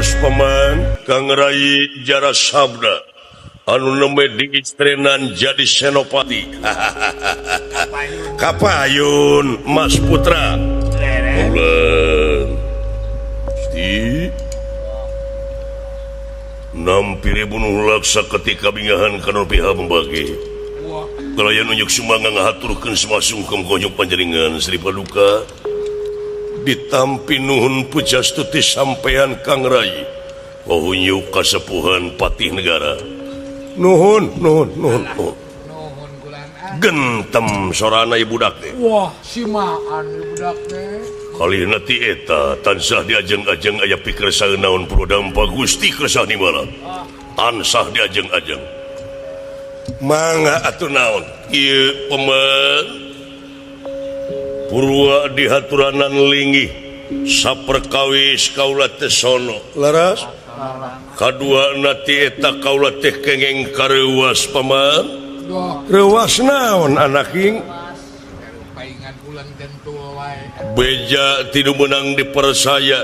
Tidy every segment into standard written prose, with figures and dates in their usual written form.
Parantos paman Kang Rai Jara Sabda anu nembe diistrenan jadi senopati. Kapayun Mas Putra. Ulen. Gusti. Nampire bunuh laksa ketika bingahan kana pihak membagi. Kalayan unjuk sumangga ngahaturkeun sumasungkem konyuk panjenengan Sri Paduka. Ditampi nuhun pujastuti sampean Kang Rai. Pahunyuk kasepuhan patih negara. Nuhun nuhun nuhun nuhun. Gentem sorana ieu budak teh. Wah, simaan ieu budak teh. Kalihna ti eta tansah diajeng-ajeng aya pikersa naon purwadampa Gusti Kersa Nimala. Tansah diajeng-ajeng. Mangga atuh naon ieu pemen. Purwa dihaturanan linggih saperkawis kaula teh sono. Laras? Kadua nati eta kaula teh kengeng kareuwas paman. Reuwas naon anak ing? Beja tidu meunang dipersaya.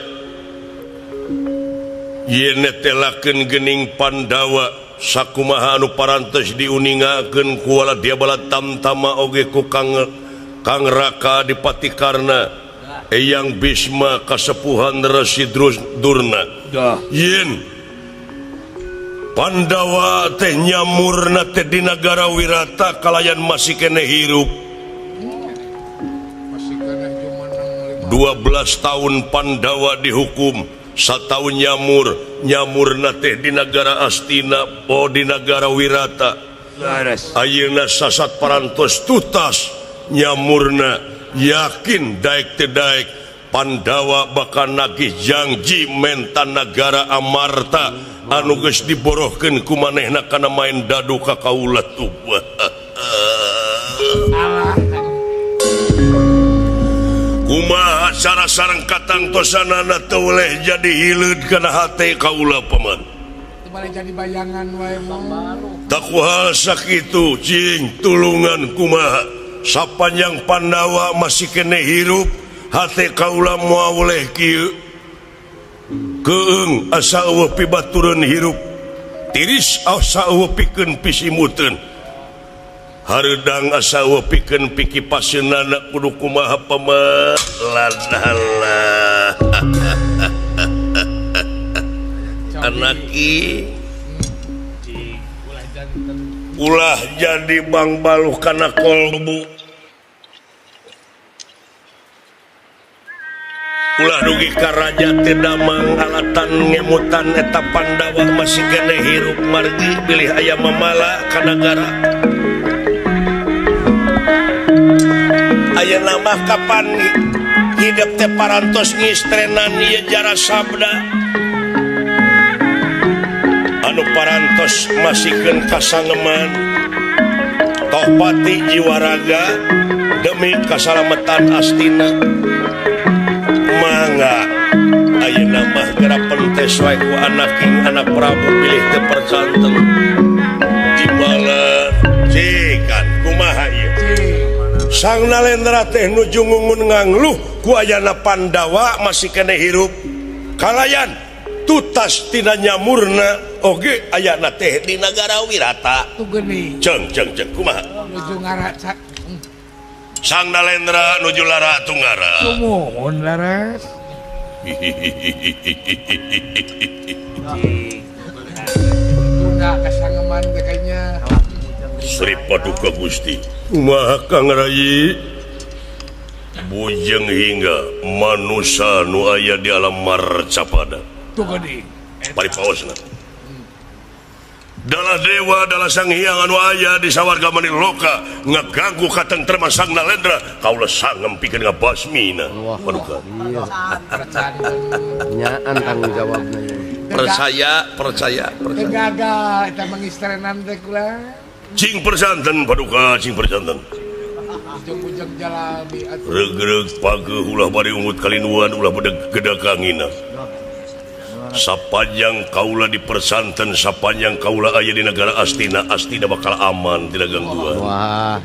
Yen telakeun geuning Pandawa sakumaha anu parantos diuningakeun ku Waladya Tamtama oge ku Kang Raka Dipati Karna Eyang Bisma kasepuhan Resi Durna. Yen Pandawa teh nyamurna teh di nagara Wirata kalayan masih kene hirup. 12 tahun Pandawa dihukum, satahun nyamur, nyamurna teh di nagara Astina, oh di nagara Wirata. Ayeuna sasat parantos tutas nyamurna yakin daek teu daek Pandawa bakal nagih janji menta nagara Amarta anu geus diborohkeun ku manehna kana main dadu ka kaula tuh. Kumaha cara sareng katangtosanana teu weleh jadi hileud kana hate kaula paman. Teu balik jadi bayangan wae mah. Takuhal sakitu cing tulungan kumaha sapanjang Pandawa masih kene hirup hate kaula moal weleh kieu. Keung asa eueuh pibatureun hirup tiris asa eueuh pikeun pisimuteun. Hareudang asa eueuh pikeun pikipaseunana kudu kumaha paman. Ladalah. Anaki ulah jadi bang baluh kana kolbu. Ulah dugi ka raja teh damang alatan ngemutan eta Pandawa masih kene hirup margi bilih aya mamala ka nagara. Ayeuna mah kapan hidup teh parantos ngistrenan ieu Jara Sabda anu parantos masihkeun kasangeman tohpati jiwa raga demi kasalametan Astina. Mangga ayeuna mah geura pentes wae ku anak ing anak Prabu bilih teu percanten timbalan cikan kumaha ieu. Sang Nalendra teh nuju ngungun ngangluh ku ayana Pandawa masih kene hirup kalayan tutas tina nyamurna oge ayana teh di nagara Wirata. Ceng ceng ceng kumaha nuju ngaraca Sang Nalendra nuju lara tunggara. Sumuhun laras. Tunda kasangeman teh kayaknya. Sri Paduka Gusti. Kumaha Kang Rai? Bujeng hingga manusa nu aya di alam marcapada. Tuh geuning. Paripaosna. Dalah dewa dalah sang hyang anu aya di sawarga maniloka ngaganggu katentreman Sang Nalendra kaula sangem pikeun ngabasmina. Paduka. Nyaan tanggung jawabna. Percaya, percaya, percaya. Gagal eta mangistrenan teh kula. Cing persanten paduka, cing persanten. Ujung-ujung jalabi atuh. Reug-reug pageuh ulah bari ungut kalinuan ulah bedeg gedakangina. Sapanjang kaula di persanten, sapanjang kaula aya di negara Astina, Astina bakal aman tidak gangguan. Wah,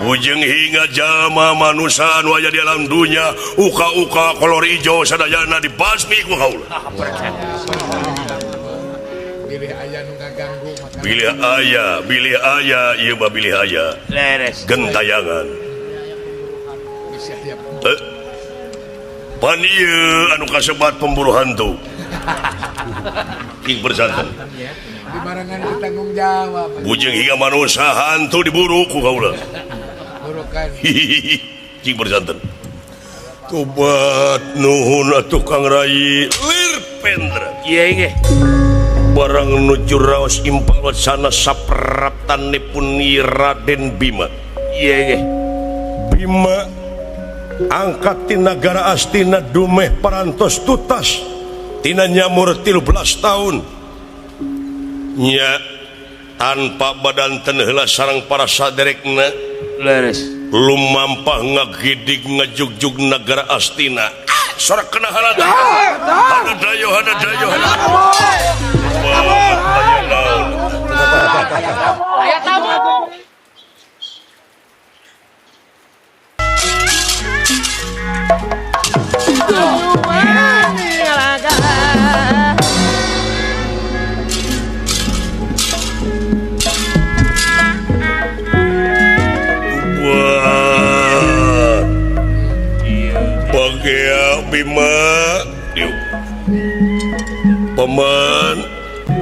bujeng hingga jalma manusia anu aya di alam dunya, uka-uka kolor ijo sadayana dibasmi ku kaula. Bilih aya nu ngaganggu maka bilih aya ieu mah bilih aya. Leres. Gentayangan. Pan ieu anu kasebat pemburu hantu. King persanten. Dibarengan ditanggung jawab. Bujeng hingga manusia hantu diburu ku kaula. Burukan. King persanten. Tobat nuhun atuh Kang Rai lir pendra. Iya nggih. Barang nuju raos impal sana sapraptanipun Raden Bima. Iya nggih. Bima angkat tina nagara Astina dumeh parantos tutas tina nyamur 13 tahun. Nya tanpa badan ten heula sareng para saderekna. Leres. Lumampah ngagidig ngajugjug nagara Astina. Sorak kena halada. Hana dayo hana dayo hana. Bima Paman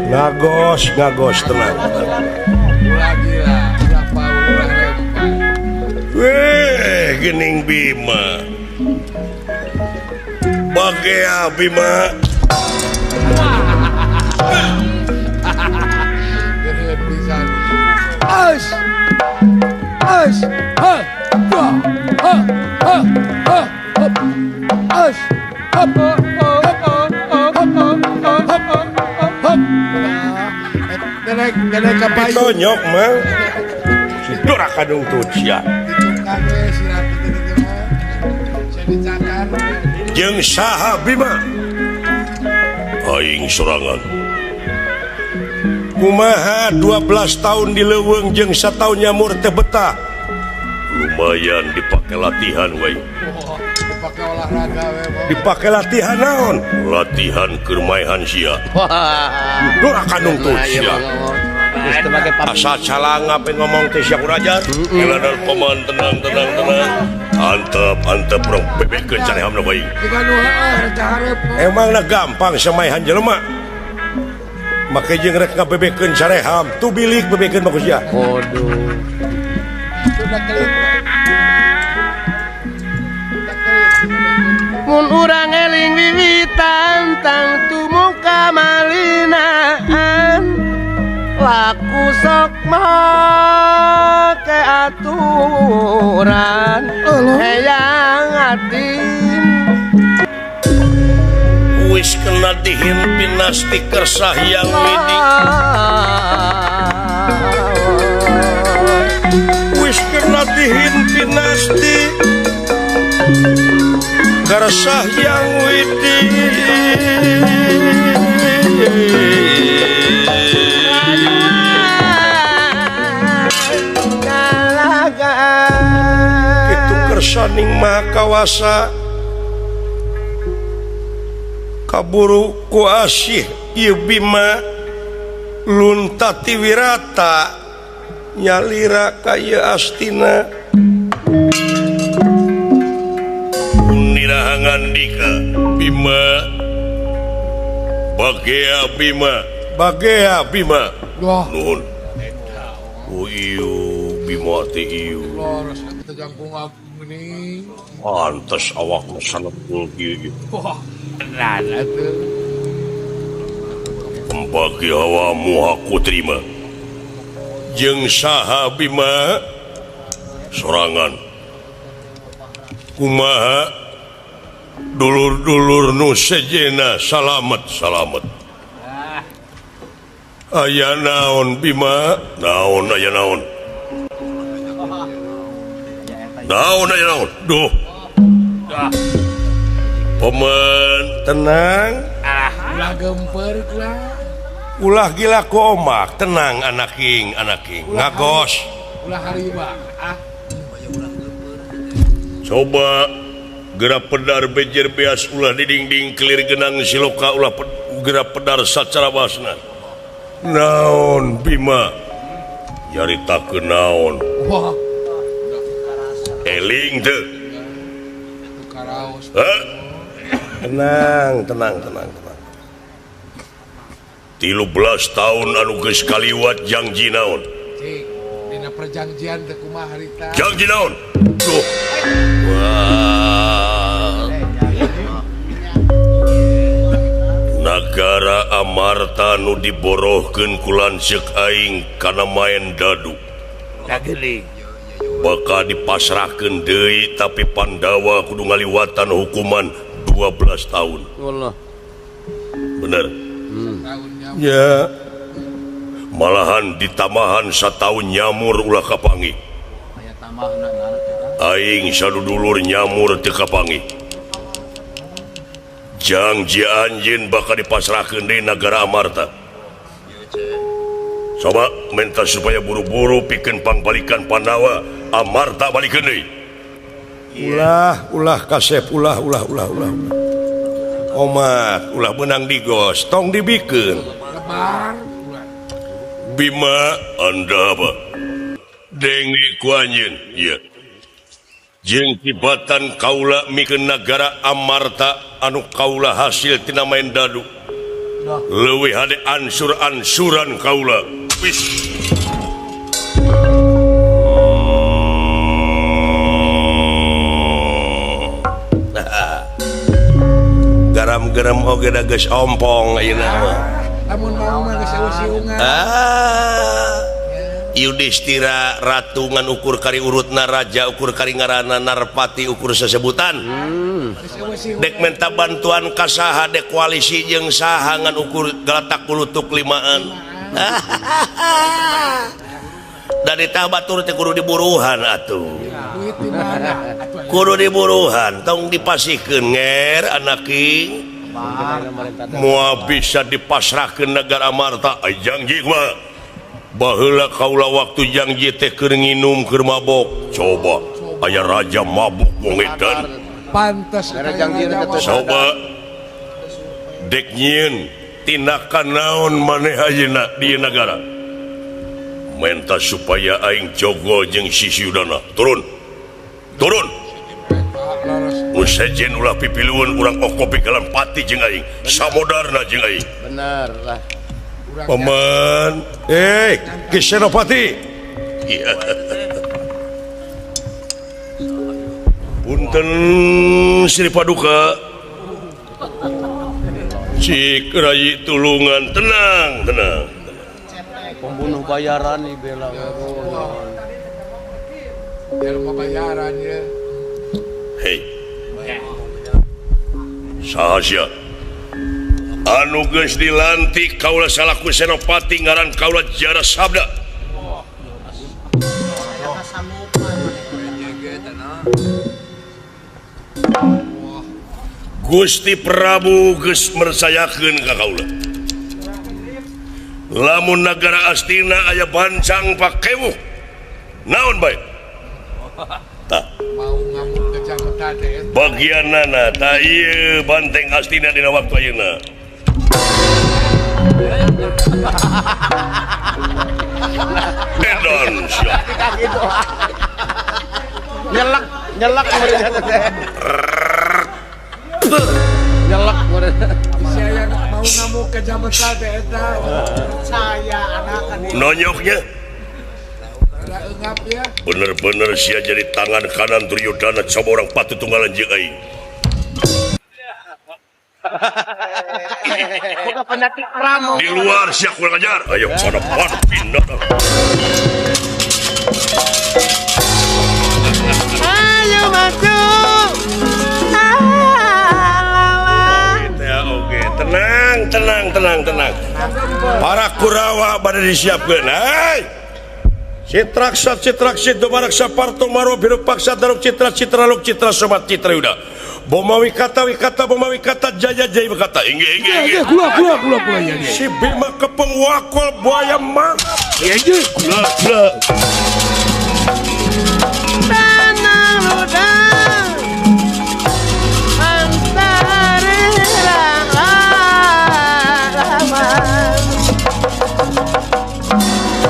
ngagos ngagos tenang. Weh gening Bima Bagea Bima. As as ha ha ha ha ha as hop hop hop hop hop. Derek derek kapayu. Ditonyok mah. Si doraka dungtut sia. Jeung saha Bima? Aing sorangan. Kumaha 12 tahun di leuweung jeung sataun nyamur teh betah. Lumayan dipake latihan we. Dipake olahraga we. Dipake latihan naon? Latihan keur maehan sia. Doraka nungtut sia. Asa calanga pe ngomong teh sia kurajar. Eladar paman tenang tenang tenang. Antep antep urang bebekeun carehamna bae. Emangna gampang samaehan jelema. Make jeung rek ngabebekeun careham, tu bilik bebekeun mah ku sia. Waduh. Mun urang eling wiwitan tang tumuka malinaan laku sok make aturan hayang atin wis kena dihimpin nasti kersah yang midi wis kena dihimpin nasti kersah yang widi itu kersaning maha kawasa kaburu ku asih ieu Bima luntati wirata nyalira ka ieu Astina Unira ngandika Bima bagea Bima bagea Bima nuhun. Oh iyo Bima teh ieu pantes awakna sanepul kieu. Pembagi hawamu aku terima. Jeung saha Bima sorangan. Kumaha dulur-dulur nu sejena salamet salamet. Aya naon Bima? Naon aya naon? Naon aya naon? Duh. Paman Tenang. Ulah gemper ulah. Ulah gila komak, tenang anaking, anaking. Ngagos. Ulah hariba. Ah. Coba gerak pedar bejer beas ulah didingding kelir genang siloka ulah gerak pedar sacara basna. Naon Bima? Nyaritakeun naon? Wah. Eling teu. Hah? Tenang, tenang, tenang, tenang. 13 tahun anu geus kaliwat janji naon? Cik, dina perjanjian teh kumaha harita? Janji naon? Duh. Wah. Nagara Amarta nu diborohkeun ku lanceuk aing kana maen dadu. Bakal dipasrahkeun deui tapi Pandawa kudu ngaliwatan hukuman 12 tahun. Wallah. Bener. Ya. Malahan ditamahan satahun nyamur ulah kapangi. Aing sadudulur nyamur teu kapangi. Janji anjeun bakal dipasrahkeun deui nagara Amarta. Coba minta supaya buru-buru pikeun pangbalikan Pandawa Amarta balikeun deui. Ulah, ulah kasep, ulah, ulah, ulah, ulah. Omat, ulah benang digos, tong dibikeun. Bima, anda apa? Dengi ku anjeun, ieu. Jeung tibatan kaula mikeun nagara Amarta anu kaula hasil tina main dadu. Leuwih hade ansur-ansuran kaula. Wis. Garam-garam oge da geus ompong ayeuna mah. Lamun mau mah geus eusiungan. Ah. Yudhistira ratu ngan ukur kari urutna raja ukur kari ngaranna Narpati ukur sesebutan. Dek menta bantuan ka saha dek koalisi jeung saha ngan ukur galatak kulutuk limaan. Da ditah batur teh kudu diburuhan atuh. Kudu diburuhan tong dipasihkeun nger anaking. Moal bisa dipasrahkeun nagara Amarta janji mah. Baheula kaula waktu janji teh keur nginum keur mabok. Coba aya raja mabok wong edan. Pantes coba dek nyieun tindakan naon maneh ayeuna di nagara. Menta supaya aing jogo jeung si Suyudana. Turun. Turun. Nu sejen ulah pipilueun urang okopi galan pati jeung aing. Samodarna jeung aing. Bener lah. Paman, Ki Senopati. Iya. Punten Sri Paduka. Cik rayi tulungan, tenang, tenang. Pembunuh bayaran nih bela. Jelema bayaran ya. Hei. Saha sia? Anu geus dilantik kaula salaku Senopati ngaran kaula Jara Sabda. Gusti Prabu geus mersayakeun ka kaula. Lamun nagara Astina aya bancang pakewuh. Naon bae? Tah. Bagianana tah ieu banteng Astina dina waktu ayeuna. Edan sia. Nyelak, nyelak nyelak saya mau ngamuk ke Jameta teh eta. Saya anakan nonyoknya. Bener-bener sia jadi tangan kanan Duryodhana coba orang patu tunggalan jeung aing. Di luar sia kurang ajar. Ayo pada pindah. Ayo masuk. Oke, tenang, tenang, tenang, tenang. Para Kurawa pada disiapkan. Hei. Citraksa, citraksit, domaraksa, parto, maro, birupaksa, daruk, citra, citra, luk, citra, sobat, citra, yuda. Boma wikata wikata boma wikata jaya jaya wikata. Inggih inggih inggih. Kula kula kula kula ya. Si Bima kepeng wakul buaya mangap. Inggih kula kula. Tanang ludang antari lawan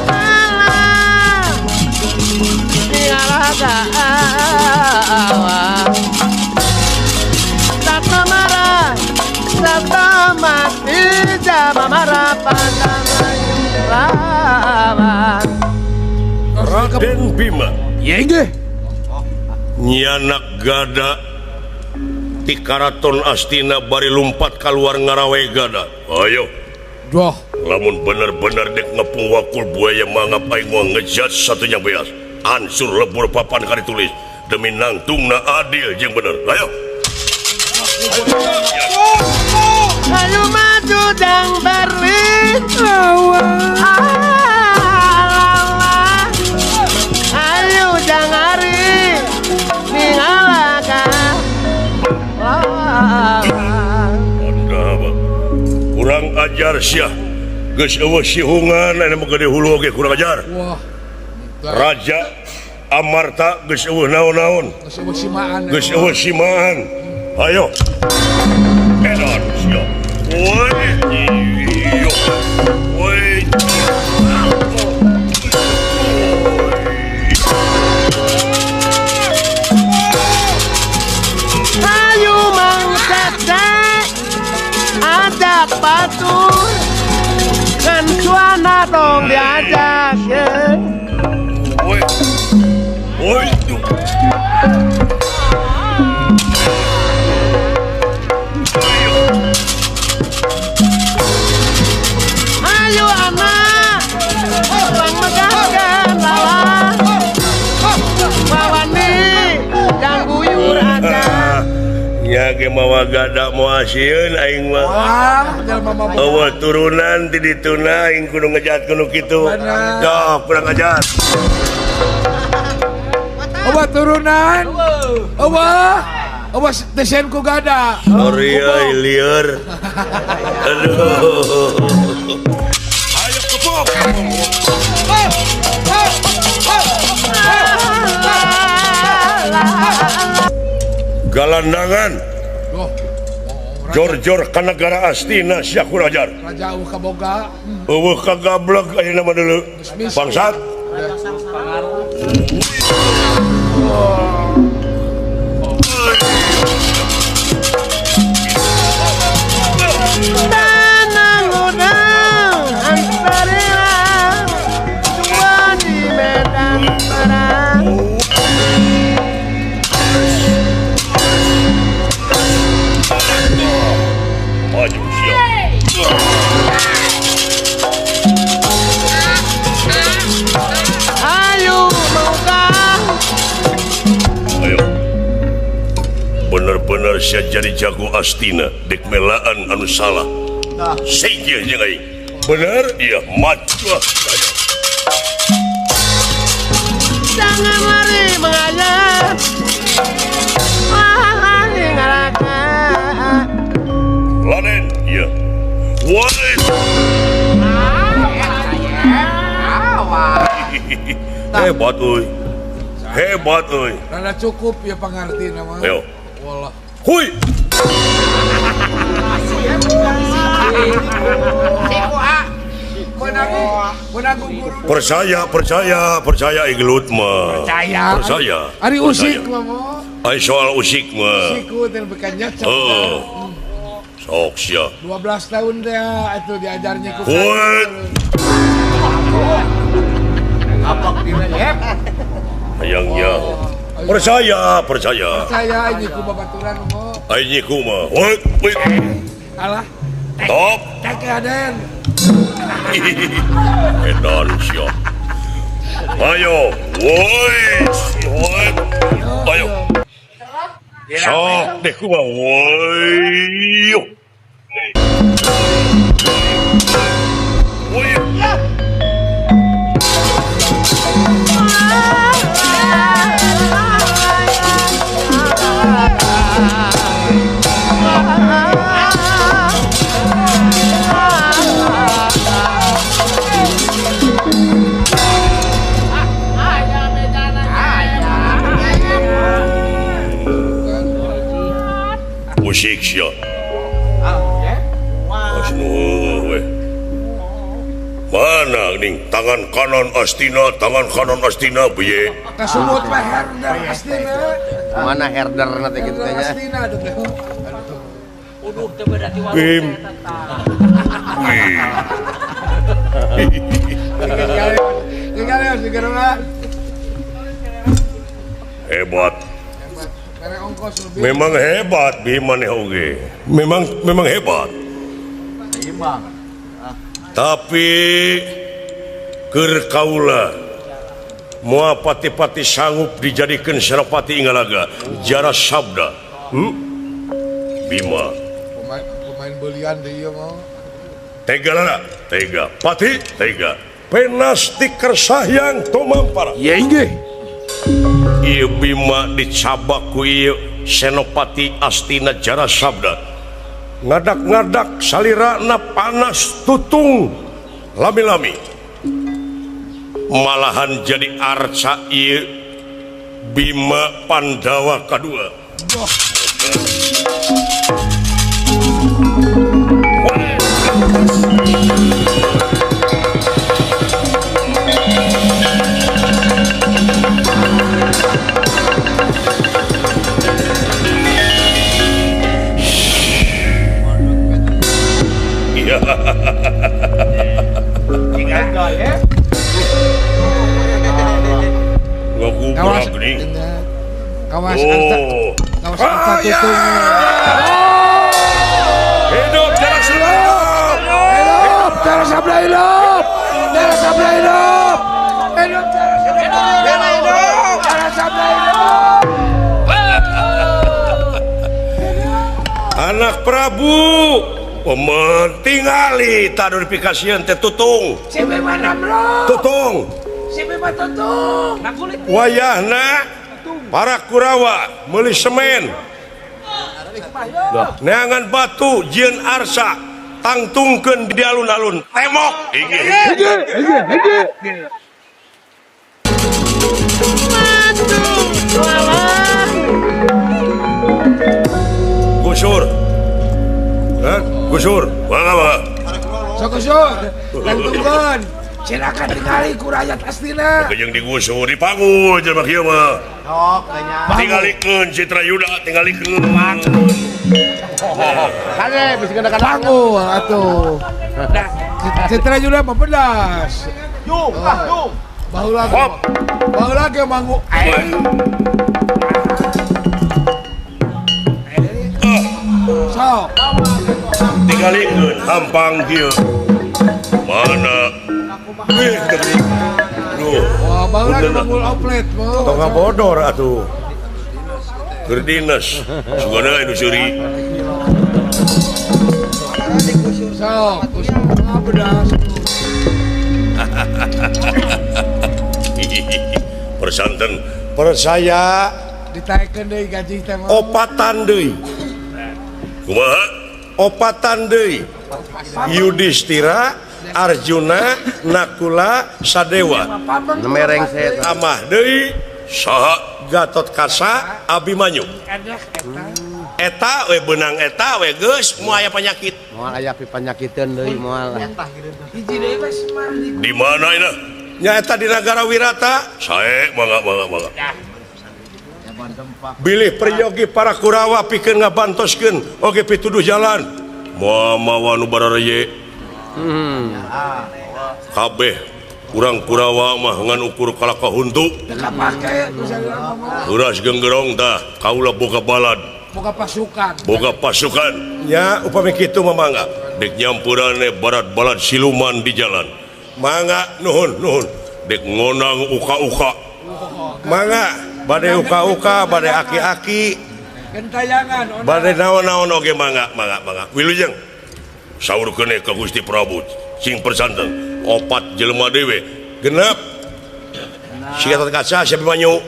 alam ningalagawa satu marah satu mati jama marah pandang lawan. Raden Bima inggih. Nyanak gada ti karaton Astina bari lumpat kaluar ngarawe gada. Ayo. Duh. Lamun bener-bener dek ngepung wakul buaya mangap aing moal ngejat satunya beas. Ansur lebur papan kari tulis demi nangtungna adil jeung bener. Ayo. Ayo maju jang berlin. Ayo jang ari ningalaka. Kurang ajar sia. Geus eueuh sihungan aya mah gede hulu oge kurang ajar. Wah. Raja Amarta geus eueuh naon-naon. Geus eueuh simaan. Ayo. Edan sia. Woi. Yo. Woi. Ayo Mang Cecek ajak batur kan suana dong diajak ya. Woi. Woi. Ayo anak bang megahkan lawan wawani jang guyur aja. Nya ge mawa gada moal sieun aing mah. Eueuh turunan ti dituna aing kudu ngejat kudu kitu. Doh kurang ajar. Eueuh turunan. Eueuh. Eueuh desen ku gada. Sorry euy lieur. Aduh. Ayo kepok. Galandangan. Jor-jor ka negara Astina sia kurang ajar. Raja eueuh kaboga. Eueuh kagablek ayeuna mah deuleu. Bangsat. Tanang udang antarilah dua di medan perang. Maju siap. Ayo maukah. Ayo. Bener-bener sia jadi jago Astina dek melaan anu salah. Singkir jeung aing. Bener? Iya, maju. Jangan lari mengayat. Lari ngalaka. Raden, iya. Woi. Hebat euy. Hebat euy. Rada cukup ya pangarti nama. Ayo. Wallah. Hui. Percaya, percaya, percaya igelut mah. Percaya. Percaya. Ari usik mah mo. Ari soal usik mah. Usiku teh bekannya. Sok sia. 12 tahun teh itu diajarnya ku. Kapak dina yep. Hayangnya. Percaya, percaya. Percaya ini ku babaturan mo. Aing ku mah. Woi. Alah. Top. Tek Raden. Edan sia. Ayo, woi, woi. Ayo. Sok deh ku mah. Woi. Woi. Musik sia. Mana ning tangan kanan Astina, tangan kanan Astina piye? Kasumut mah herder Astina. Mana herder na teh kitu teh nya. Uduh teh berarti warung Bim. Hebat. Memang hebat Bima maneh oge. Memang hebat. Tapi keur kaula moal pati-pati sanggup dijadikeun Senopati Ingalaga jara sabda. Bima. Pemain belian deui ieu mah. Tega lara, tega. Pati, tega. Penas ti kersahyang tumampara. Ye inggih. Ieu Bima dicabak ku ieu Senopati Astina jara sabda. Ngadak-ngadak salirana panas tutung lami-lami malahan jadi arca ieu Bima Pandawa kadua. Kawas arca, kawas arca tutung. Hidup jarak hidup. Hidup jarak sabda hidup. Jarak sabda hidup. Hidup jarak sabda hidup. Jarak sabda hidup. Anak Prabu pementingali tadurifikasian teh tutung. Si mana bro? Tutung. Si bima tutung. Wayahna para Kurawa meuli semen neangan batu jieun arsa tangtungkeun di alun-alun tembok. Gusur. Gusur. Mangga mangga. Sok gusur. Tangtungkeun. Silakan tingali ku rakyat Astina. Jeung digusur dipanggul jelema kieu mah. Sok nya. Tingalikeun Citra Yuda, tingalikeun. Kade bisi kana panggul atuh. Citra Yuda mah pedas. Yung, ah yung. Baheula. Baheula ge manggu. Sok. Tingalikeun hampang kieu. Mana? Wih, duh. Wah, baheula ge manggul oplet mah. Tong ngabodor atuh. Keur dinas, sugana anu seuri. Sok, pedas. Persanten percaya ditaekeun deui gaji teh mah. Opatan deui. Kumaha? Opatan deui. Yudhistira, Arjuna, Nakula, Sadewa. Mereng tambah deui saha Gatot Kaca, Abimanyu. Eta we beunang eta we geus moal aya penyakit. Moal aya panyakiteun deui moal. Hiji deui mah Semar. Di mana ina? Nya eta di Nagara Wirata. Sae mangga mangga mangga. Bilih peryogi para Kurawa pikeun ngabantoskeun oge pituduh jalan. Moal mawa nu barareye. Kabeh urang Kurawa mah ngan ukur kalaka huntu. Uras genggerong tah kaula boga balad. Boga pasukan. Boga pasukan. Nya upami kitu mah mangga. Dek nyampurane barat-balad siluman di jalan. Mangga nuhun nuhun. Dek ngonang uka-uka. Mangga bade uka-uka, bade aki-aki. Gentayangan. Bade naon-naon oge mangga mangga mangga. Wilujeng. Saur keneh ka Gusti Prabu sing persanten opat jelema dewe genep si Gatot Kaca si Abimanyu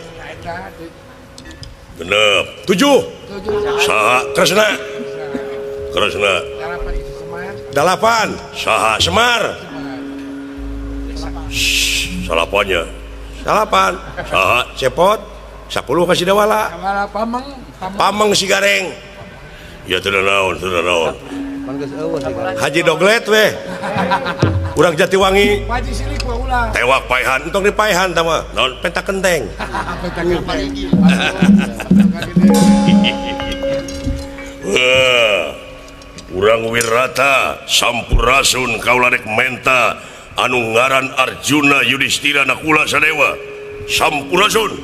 genep 7 saha Kresna Kresna 8 saha Semar salapannya salapan saha Cepot 10 ka Sidawala Pameng Pameng si Gareng Ya teu naon, teu naon. Haji Doglet weh. Urang Jatiwangi. Haji silik mah ulah. Tewak paehan, entong dipaehan tah mah. Naon penta kenteng. Penta kenteng. Wah. Urang Wirata sampurasun kaula rek menta anu ngaran Arjuna Yudhistira Nakula Sadewa. Sampurasun.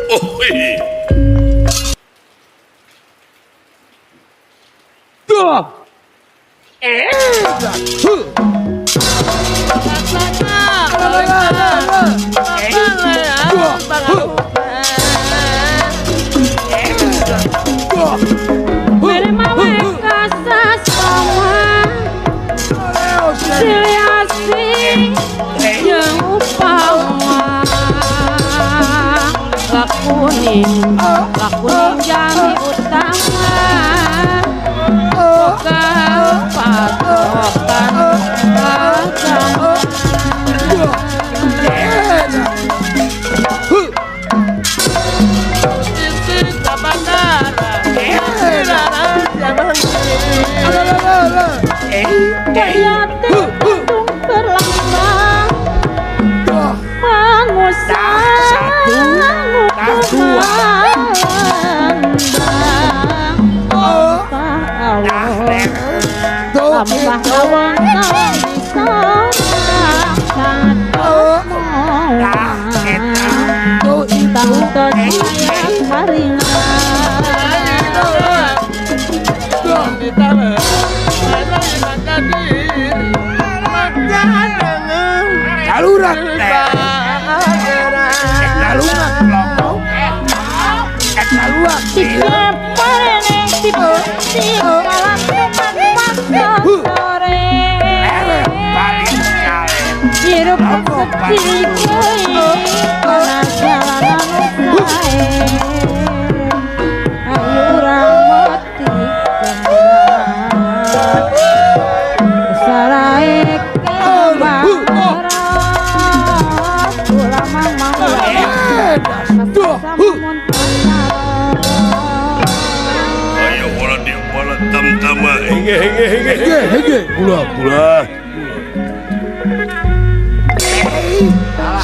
Oh, hi. Lakuning jami utama boga patokan agama.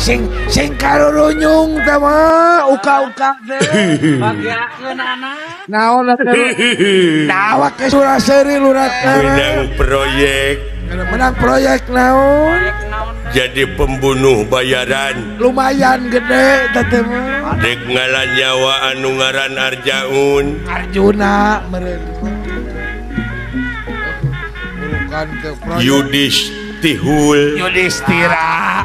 Sing sing karurunyung teh mah uka-uka teh. Bagiakeun anak. Naon atuh? Dawak ke Suraseri lurah. Menang proyek. Menang proyek naon? Jadi pembunuh bayaran. Lumayan gede teh teh mah. Dek ngalan nyawa anu ngaran Arjaun. Arjuna meureun. Yudhistihul. Yudhistira.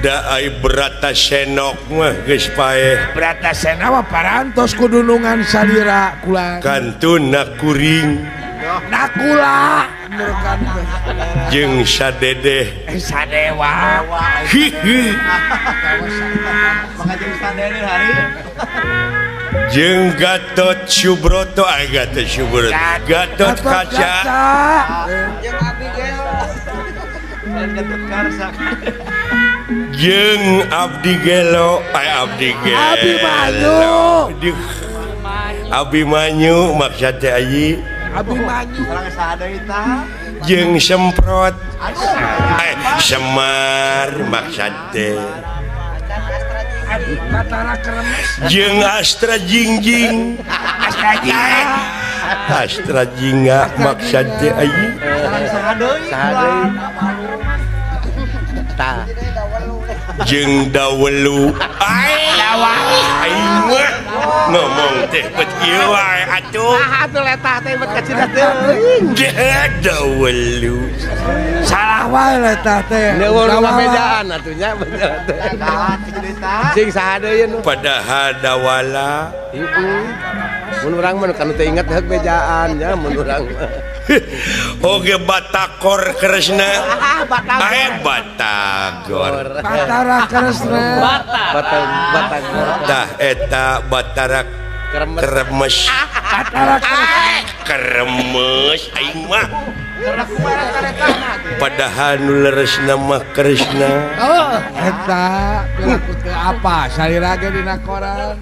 Daai Bratasenok mah geus paeh. Bratasena mah parantos kudunungan salira kula. Kantun nakuring. Nakula. Jeung sadedeh. Sadewa. Hihi. Jeung Gatot Subroto, ay Gatot Subroto. Gatot Kaca. Jeung Abigail. Gatot Karsa. Jeung Abdi Gelo, ay Abdi Gelo. Abimanyu. Abimanyu maksud teh ayi. Abimanyu. Urang saha deui tah? Jeung Semprot. Eh Semar maksud teh. Batara Kremes. Jeung Astra Jingjing. Astra Jingga. Astra Jingga maksud teh ayi. Urang saha deui? Saha deui? Tah. Jeung Dawelu. Ai aing mah ngomong teh bet kieu wae atuh. Saha atuh letah teh bet kacida teuing. Dawelu. Salah wae letah teh. Neuweun ngabejaan atuh nya bener teh. Sing saha deui nu? Padahal dawala. Heeh. Mun urang mah nu teu inget heuk bejaan nya mun urang mah. Oge Batakor Kresna. Batagor. Batagor. Batara Kresna. Batagor. Tah eta Batara Kremes. Batara Kremes aing mah. Padahal nu leresna mah Kresna. Oh, eta piraku teu apa salira ge dina koran.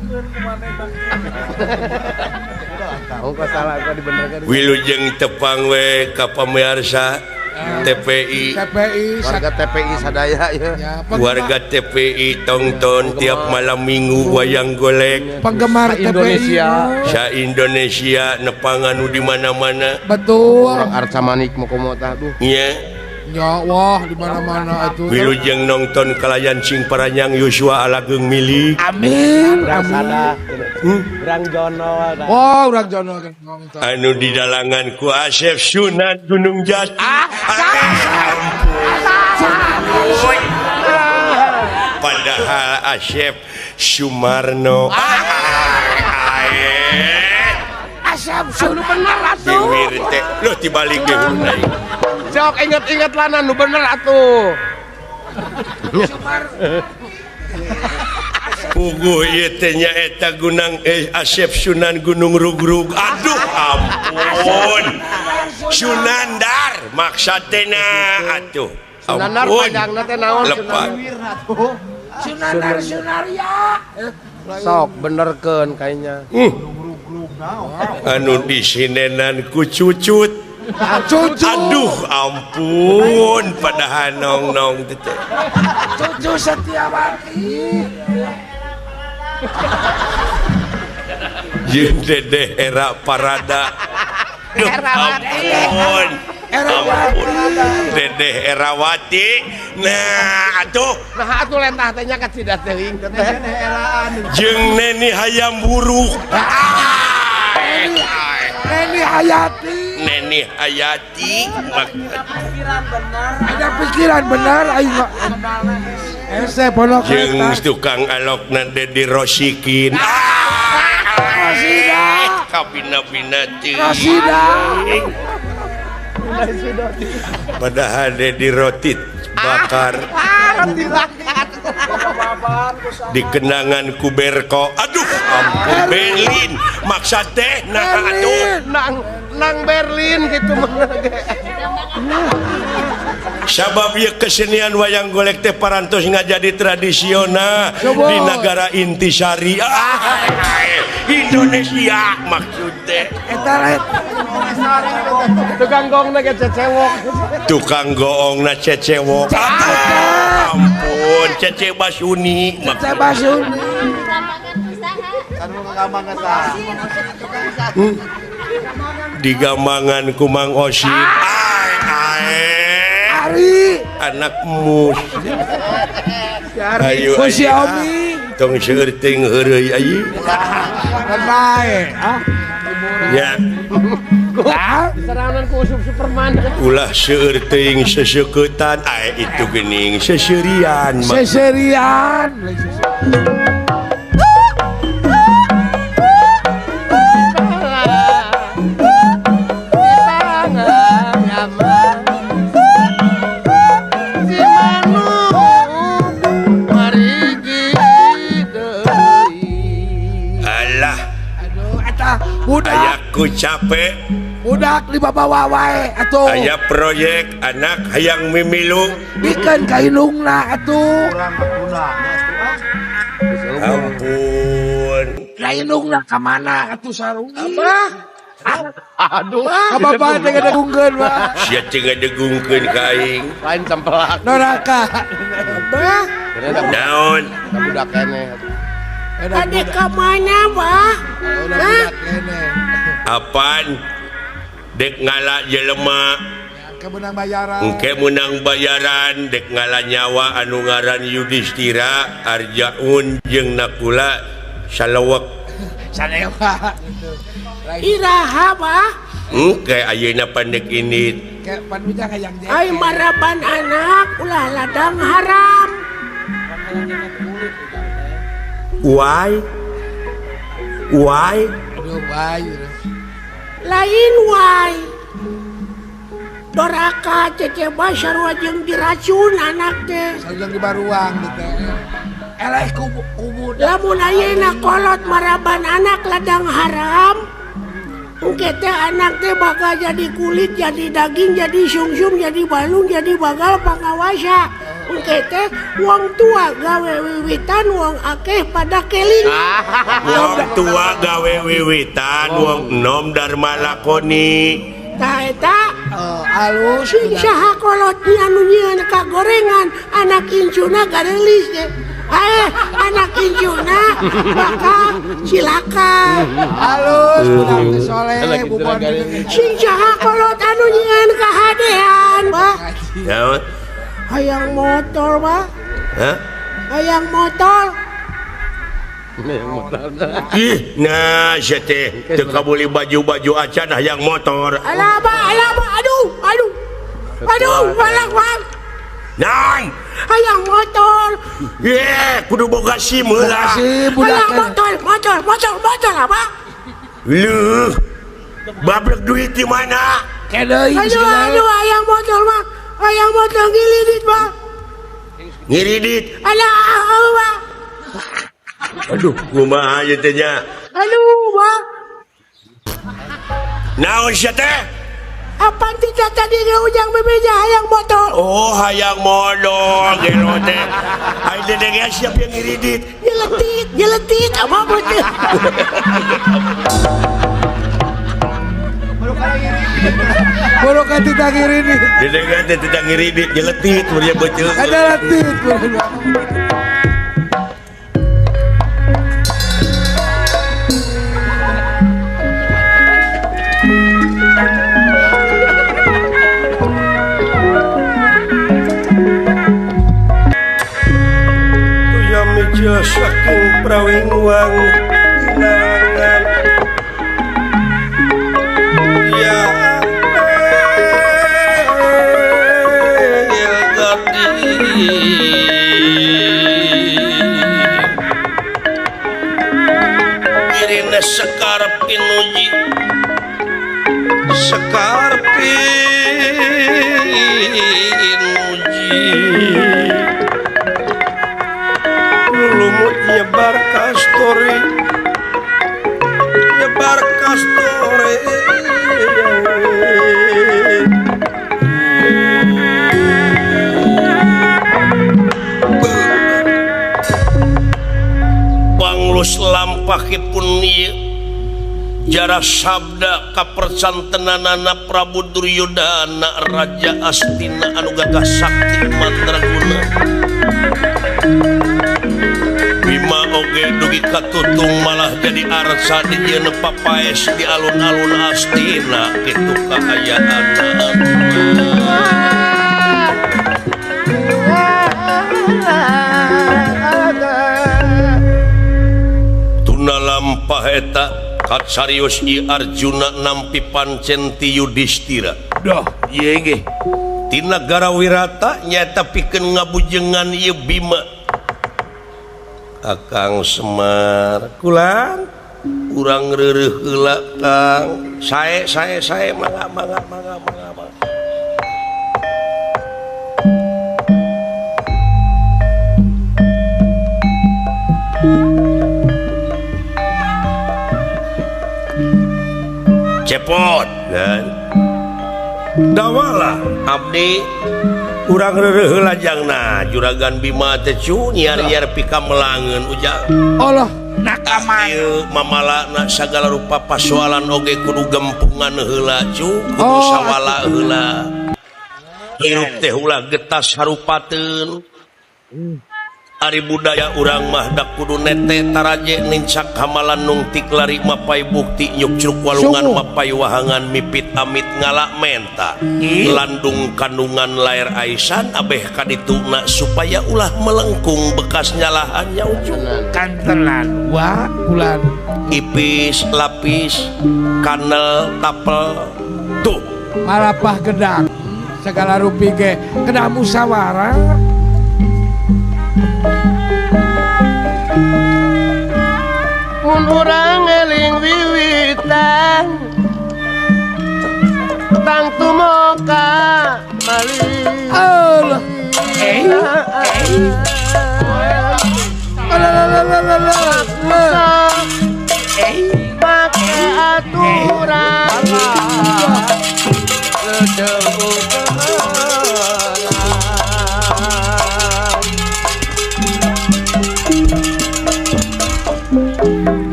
Oh, kok salah kok dibenerkeun. Wilujeng tepang we ka pamirsa TPI. TPI warga TPI sadaya ya. Warga TPI tonton tiap malam Minggu wayang golek. Penggemar TPI Indonesia. Sa Indonesia nepangan nu di mana-mana. Betul. Urang Arca Manik mau komo tah duh. Nya. Ya wah di mana-mana atuh. Wilujeng nonton kalayan sing paranyang Yosua alageung milik. Amin. Urang sada. Urang Jono. Oh, urang Jono nonton. Anu di dalangan ku Asep Sunan Gunung Jati. Ampun. Padahal Asep Sumarno. Asep Sunan bener atuh. Diwir teh. Loh dibalik deh naik. Sok inget-inget lana nu bener atuh. Puguh ieu teh nyaeta Gunung Asep Sunan Gunung Rugrug. Aduh ampun. Sunandar maksudna atuh. Sunandar panjangna teh naon? Lepat. Sunandar Sunarya. Sok benerkeun kayaknya. Anu disinenan ku cucut. Cucu. Aduh ampun padahal nong-nong teh. Cucu Setiawati. Jeung Dedeh era parada. Duh, ampun. Ampun. Dedeh Erawati. Nah, atuh. Nah, atuh lentah teh nya kacida teuing teh. Jeung Neni Hayam Buruk. Neni Hayati. Neni Hayati. Ada pikiran benar aing mah. Ese ponok jeung tukang alokna Dedi Rosikin. Rosida. Kabina-bina teuing. Rosida. Padahal Dedi roti bakar. Roti bakar. Dikenangan ku Berko. Aduh, ampun Berlin. Maksa teh nah atuh. Nang Berlin gitu mah. Sabab ieu kesenian wayang golek teh parantos ngajadi tradisional di negara intisari. Indonesia maksud teh. Eta tukang gongna ge cecewok. Tukang goongna cecewok. Ampun, Cece Basuni. Cece Basuni. Di Gambangan ku Mang Osin. Ari anak mus. Ayo ku Xiaomi. Tong seueur teuing heureuy ayeuna. Bae, ah. Ya. Serangan ku usub Superman. Ulah seueur teuing seseuketan, ae itu geuning seserian. Seserian. Ayaku capek budak di bawah wae atuh. Aya proyek anak hayang mimilu bikeun ka indungna atuh. Ampun. Ka indungna ka mana atuh sarung? Apa? Aduh, ka bapa teh ngadegungkeun mah. Sia teh ngadegungkeun ka aing. Lain tempelak. Neraka. Bah. Naon? Budak keneh. Tadi ka mana, Bah? Hah? Apaan? Dek ngala jelema. Engke meunang bayaran. Engke meunang bayaran dek ngala nyawa anu ngaran Yudhistira, Arjaun jeung Nakula salewek. Salewa. Iraha, Bah? Engke ayeuna pandek ini. Ke panujang hayang jeke. Ai maraban anak ulah ladang haram. Why? Why? Aduh, why? Lain why. Doraka Cece Basar jeung diracun anak teh. Sareng di baruang gitu. Eleh kubu. Lamun ayeuna kolot maraban anak ladang haram, Engke teh anak teh bakal jadi kulit, jadi daging, jadi sungsum, jadi balung, jadi bagal pangawasa. Engke teh wong tua gawe wiwitan, wong akeh pada keling. Wong tua gawe wiwitan, wong enom dharma lakoni. Tah eta alus sing saha kolot anu nyieun kagorengan, anak incuna garelis teh. Anak incuna bakal cilaka. Alus budak teh soleh bubon. Sing saha kolot anu nyieun kahadean, Bah. Naon? Hayang motor, Bah. Hah? Hayang motor. Ih, nah sia teh teu kabuli baju-baju acan hayang motor. Alah, Bah, alah, Bah. Aduh, aduh. Aduh, balak, Bang. Naon? Hayang motor. Ye, kudu boga SIM heula. Hayang motor, motor, motor, motor apa? Leuh. Babrek duit di mana? Kedeui. Aduh, aduh, hayang motor mah. Hayang motor ngiridit, Bang. Ngiridit. Alah, Bang. Aduh, kumaha ieu teh nya? Aduh, Bang. Naon sia teh? Apaan tidak tadi ujang bebeja hayang motor? Oh, hayang motor gelo teh. Ai dedengnya siap yang ngiridit. Nyeletit, nyeletit apa betul? Boro kan tidak ngiridit. Dedengnya teh tidak ngiridit, nyeletit mun betul. Nyeletit. Saking prawingwang dinarangan ya dirina sekar pinuji sekar pinuji lumut nyebar kastori nyebar kastori panglus lampahipun ieu jara sabda kapercantenanana Prabu Duryodana Raja Astina anu gagah sakti mandraguna. Bima oge dugi katutung malah jadi arsa di jeun papaes di alun-alun Astina kitu kaayaanna. Tuna lampah eta katsarios ieu Arjuna nampi pancen ti Yudhistira. Dah, ieu ge ti nagara Wirata nyaeta pikeun ngabujengan ieu Bima. Akang Semar kulang urang reureuh heula Kang sae sae sae mangga mangga mangga mangga mangga. Cepot dan dawala abdi urang reureuh heula jangna juragan Bima teh cu nyiar-nyiar pika melangeun ujang. Allah nakama ieu mamalana sagala rupa pasoalan oge kudu gempungan heula cu kudu sawala heula. Hirup teh ulah getas harupateun. Ari budaya urang mah dak kudu nete taraje nincak hamalan nungtik lari mapai bukti nyukcruk walungan mapai wahangan mipit amit ngalak menta landung kandungan lair aisan abeh kadituna supaya ulah melengkung bekas nyalahannya ujung kantelan wa ulan ipis lapis kanel tapel tuh malapah gedang segala rupi ge kedah musyawarah. Mun urang eling wiwitan tangtu moka mali. Allah. Pake aturan. Urang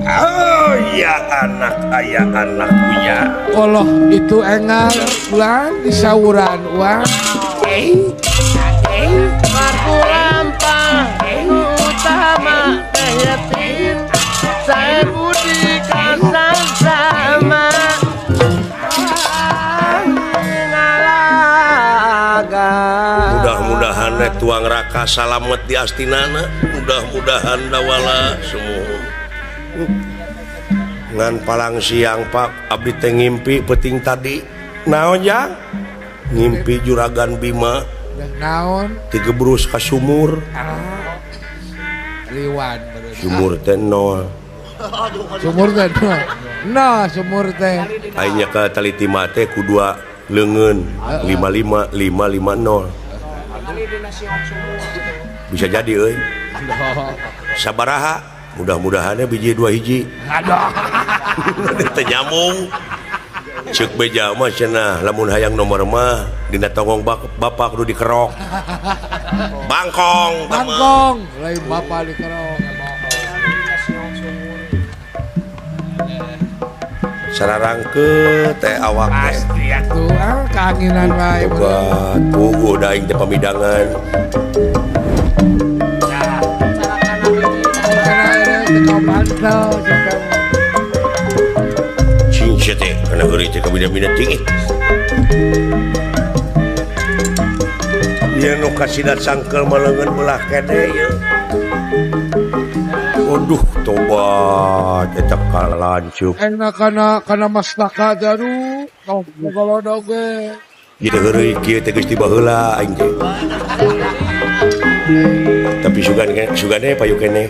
oh ya anak ayah anak punya. Allah itu engal ulang disawuran uang. Marku rampah utama teh yatim saya budi kasang sama ngalaga. Mudah-mudahan tuang raka salamet di astinana, mudah-mudahan dawala semua. Ngan palang siang Pak abdi teh ngimpi peuting tadi. Naon jang? Ngimpi juragan Bima. Naon? Tigebrus ka sumur. Liwan. Sumur teh nol. Sumur teh nol. Nah, sumur teh. Aing ka tali tima teh ku dua leungeun 55 550. Bisa jadi euy. Sabaraha? Mudah-mudahannya biji dua hiji. Aduh. Teu nyambung. Ceuk beja mah cenah lamun hayang nomor mah dina tonggong bapak kudu dikerok. Bangkong. Bangkong, lain bapak dikerok. Sararangkeut teh awak teh. Pasti atuh ah kaanginan wae. Tobat, puguh da aing teh pamidangan. Cing sia teh kana heureuy teh kabina-bina tinggi. Ieu nu kasina cangkeul mah leungeun belah kene ieu. Aduh tobat eta kalanceuk. Enak kana mastaka teh aduh kalau oge. Ieu teh heureuy kieu teh geus ti baheula aing teh. Tapi sugan sugane payu keneh.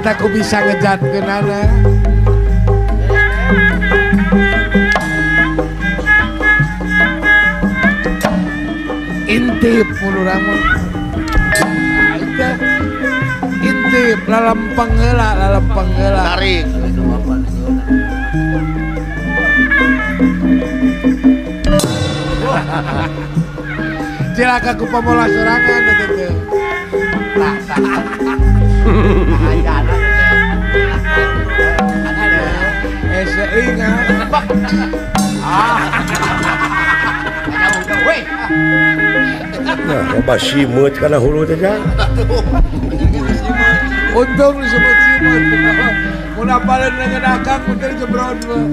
Eta ku bisa ngejatkeunana. Intip mun urang mah. Intip lalempeng heula, lalempeng heula. Tarik. Cilaka ku pamola sorangan teh teh. Tah tah. Nah, loba simut kana hulu teh jang. Untung disebut simut. Mun apaleun dengan akang mun jebron mah.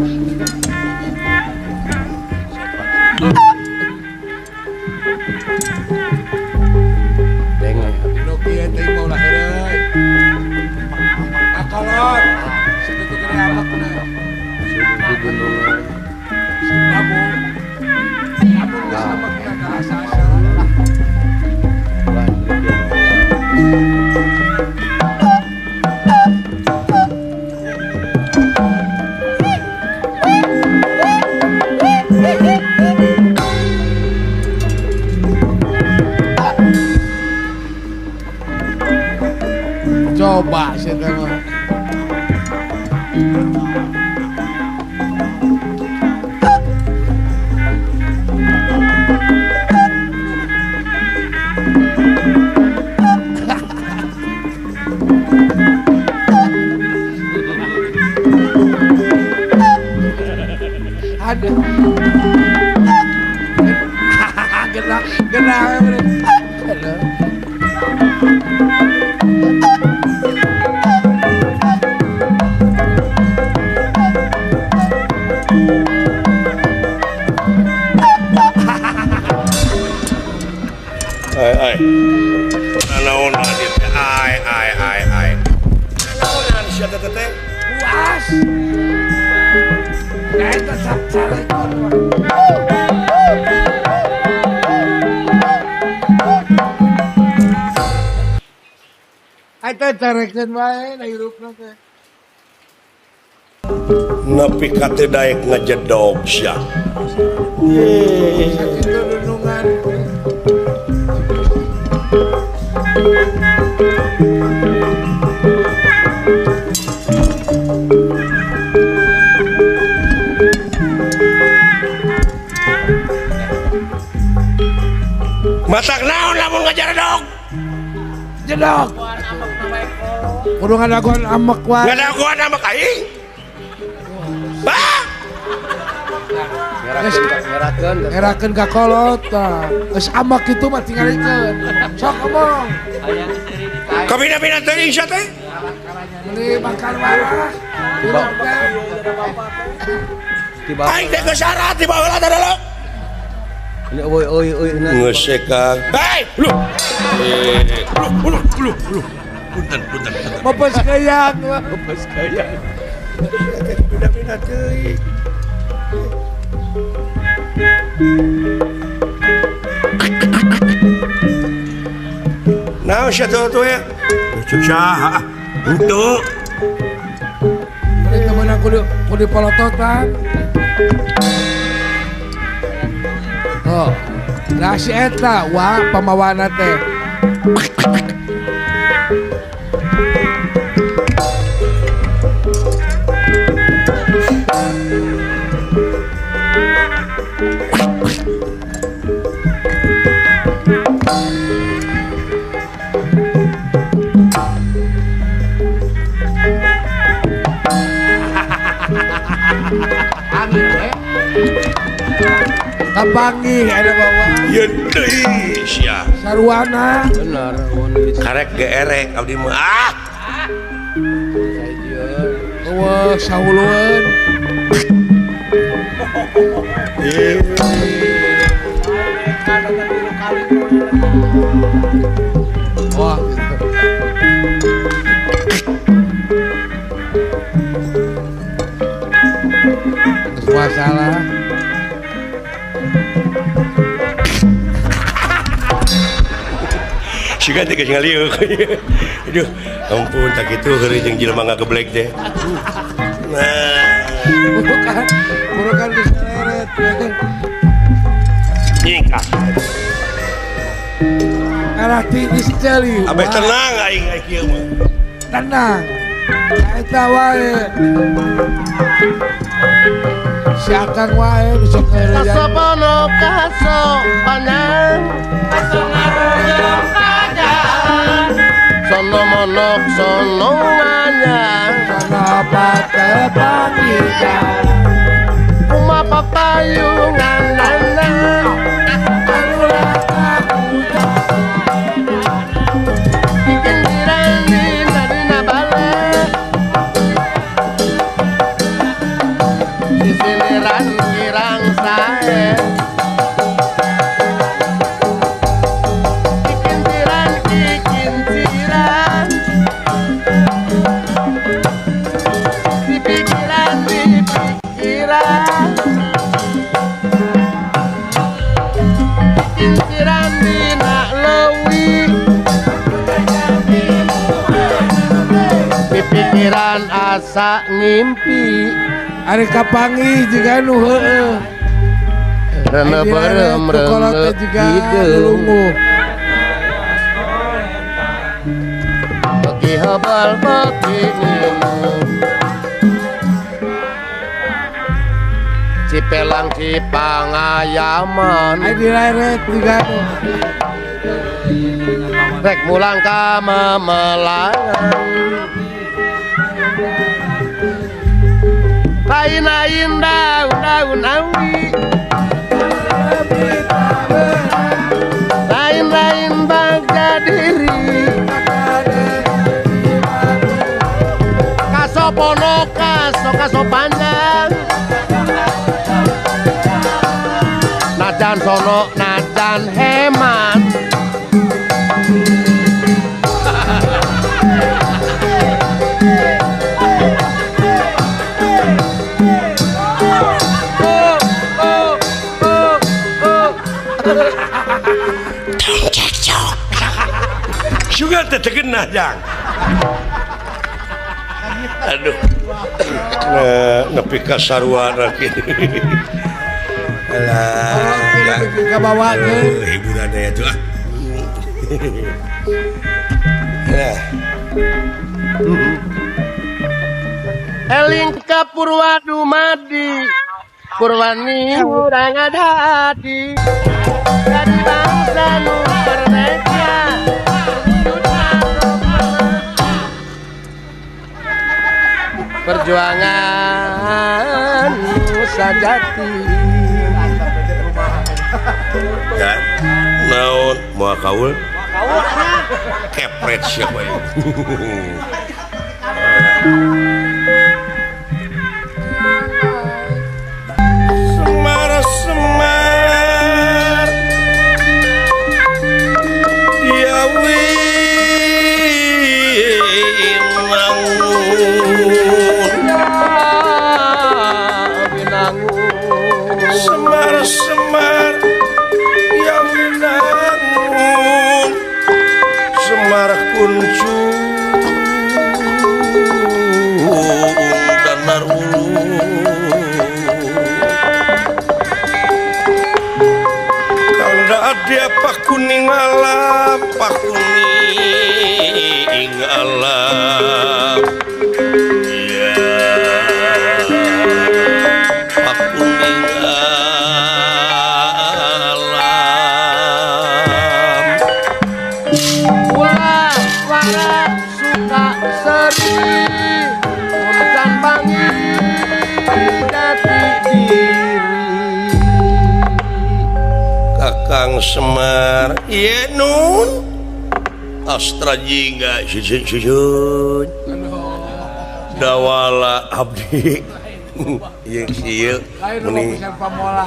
Deng nu kieu teh mau laheureuy. Akolot. Sakitu gede awakna. Di gunungan. Lamun. Lamun geus namekna ka asa-asa. Coba sih mah. Aduh. Genah, genah. Aduh. Ai ai. Naon teh ai ai ai ai. Naonan sia teh teh? Puas. Eta sacarekan. Eta carekan wae na hirupna teh. Nepi ka teu daek ngajedog sia. Sakitu dunungan. Matak naon lamun ngajaredog? Jedog. Kudu ngadagoan amek wae. Ngadagoan amek aing. Bah. Ngerakeun ka kolot tah. Geus amek kitu mah tingalikeun. Sok omong. Kabina-bina teuing sia teh. Meuli makan warah. Aing teh geus syarat di baheula teh dulu. Ini euy euy euy ngesekang. Hei, lu. Lu lu lu lu. Punten punten. Mepes kayang, mepes kayang. Bina-bina teuing. Naon sia tuh ya? Cuk saha? Henteu. Bari teu meunang kudu kudu polototan. Oh, nah si eta wah pamawana teh. Kapanggih ada bawa. Yeun deui sia. Sarwana. Bener, karek geerek abdi mah. Ah. Eueuh sahulueun. Wah, gitu. Terus masalah. Siga teh geus ngalieu. Aduh, ampun tak kitu heureuy jeung jelema ngageblek teh. Nah, burukan geus leret. Nyingkah. Arah tiis ceuli. Abeh tenang aing kieu mah. Tenang. Eta wae. Si akang wae bisa ngeureuyaan. Kasopono kasopanan. Kasongarujung kajalan. Sono monok sono nganyang. Sono patepangikan. Kuma papayungan nana. Kikindiran dina dina bale. Sisiliran kirang sae. Kikintiran kikintiran. Dipikiran dipikiran. Kikintiran dina leuwih. Pipikiran asa ngimpi. Ari kapanggih jiga nu heueuh. Reuneuh beureum reuneuh hideung. Beuki hebel beuki nginum. Cipelang cipangayaman. Ari dileret jiga nu. Rek mulang ka memelangan. Lain-lain daun-daun awi. Lain-lain bangga diri. Kasopono kaso kaso panjang. Najan sono najan hemat. Sugan teh tegenah jang. Aduh. Nepi ka sarwana kieu. Alah, kabawakeun hiburan aya tuh ah. Nah. Eling ka Purwa Dumadi, Purwani urang adadi, jadi bangsa nu merdeka. Perjuangan sajati. Ya, naon moal kaul? Kepret siapa ya? Semar semar ya winangun, semar semar ya winangun, semar kuncung dan narulu. Dia pakuning alam, pakuning alam, ya pakuning alam. Ulah warak suka seri, uncan bangi jati diri. Kakang Semar, iya nun, Astra jingga, susun, dawala abdi, iya iya, meni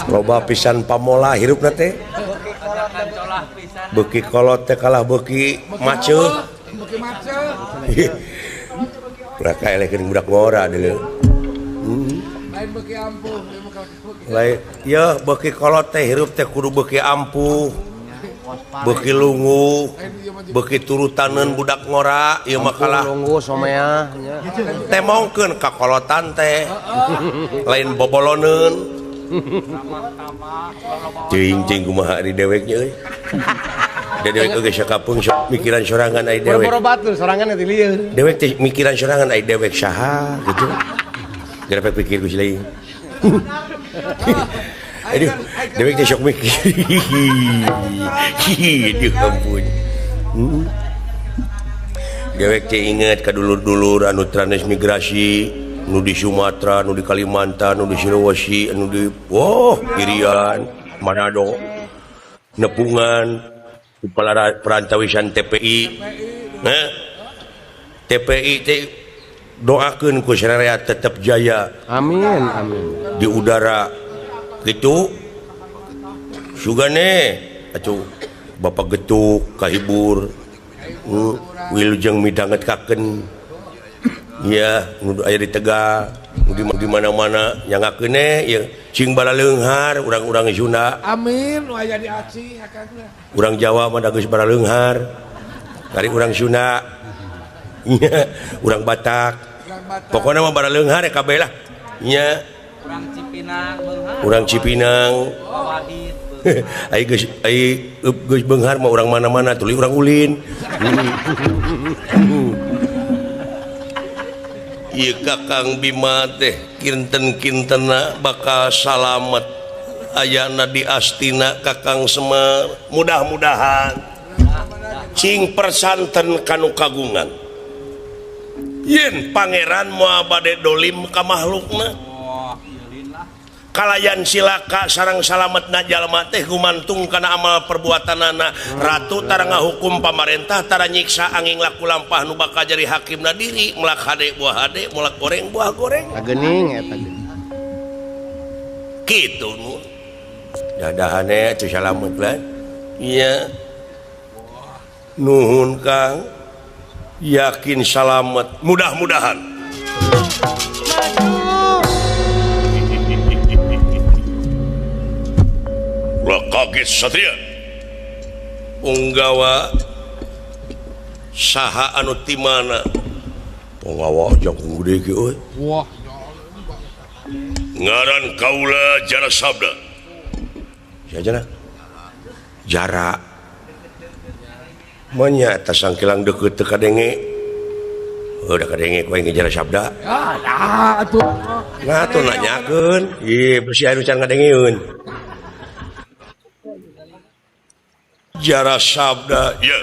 loba pisan pamola hirup nate, beuki kolot teh kalah beuki maceuh, ulah kaelekeun budak ngora deuleu. Lain beuki ampuh, lain ya beuki kolot teh hirup teh kudu beuki ampuh, beuki lungu, beuki turutaneun budak ngora ieu mah kalah lungu somea temongkeun ka kolotan teh lain boboloneun. Cing cing kumaha ari dewek nya euy. Da dewek oge sakapeung sok mikiran sorangan ari dewek. Boro-boro batur sorangan teh lieur. Dewek teh mikiran sorangan ari dewek saha gitu. Gerepek pikir ku si lain. Aduh, dewek teh sok mikir. Aduh ampun. Dewek teh inget ka dulur-dulur anu transmigrasi, nu di Sumatera, nu di Kalimantan, nu di Sulawesi, anu di wah, Irian, Manado, Nepungan, perantawisan TPI. Nah, TPI teh doakeun ku sararea tetep jaya. Amin, amin. Di udara gitu. Sugane atuh Bapak getuk kahibur. Wilujeng midanget kaken. Ya, nu aya di Tegal, nu di mana-mana nyangakeun ieu cing baraleunghar urang-urang Sunda. Amin, nu aya di Aceh akangna. Urang Jawa mah da geus baraleunghar. Kari urang Sunda. Urang Batak. Pokoknya mah baraleunghar ya kabeh lah. Nya. Urang Cipinang beunghar. Urang Cipinang. Ai geus ai geus beunghar mah urang mana-mana tuluy urang ulin. Ieu Kakang Bima teh kinten-kintena bakal salamet ayana di Astina Kakang Semar. Mudah-mudahan cing persanten kanu kagungan. Yen pangeran moal bade dolim ka makhlukna. Kalayan silaka sareng salametna jalma teh gumantung kana amal perbuatanana. Ratu tara ngahukum pamarentah tara nyiksa angin laku lampah nu bakal jadi hakimna diri melak hade buah hade melak goreng buah goreng. Geuning eta kitu nu. Dadahane teu salamet lah. Iya. Nuhun Kang. Yakin salamet mudah-mudahan. Ulah kaget satria. Unggawa saha anu ti mana Ponggawa jangkung gede ge euy. Wah. Ngaran kaula Jara Sabda. Sajana? Jara. Manya eta sangkilang deukeut teu kadenge. Heuh da kadenge ku aing Jara Sabda. Ah, nah atuh. Nah atuh nanyakeun. Ih, besi anu can ngadengeun. Jara Sabda, ya.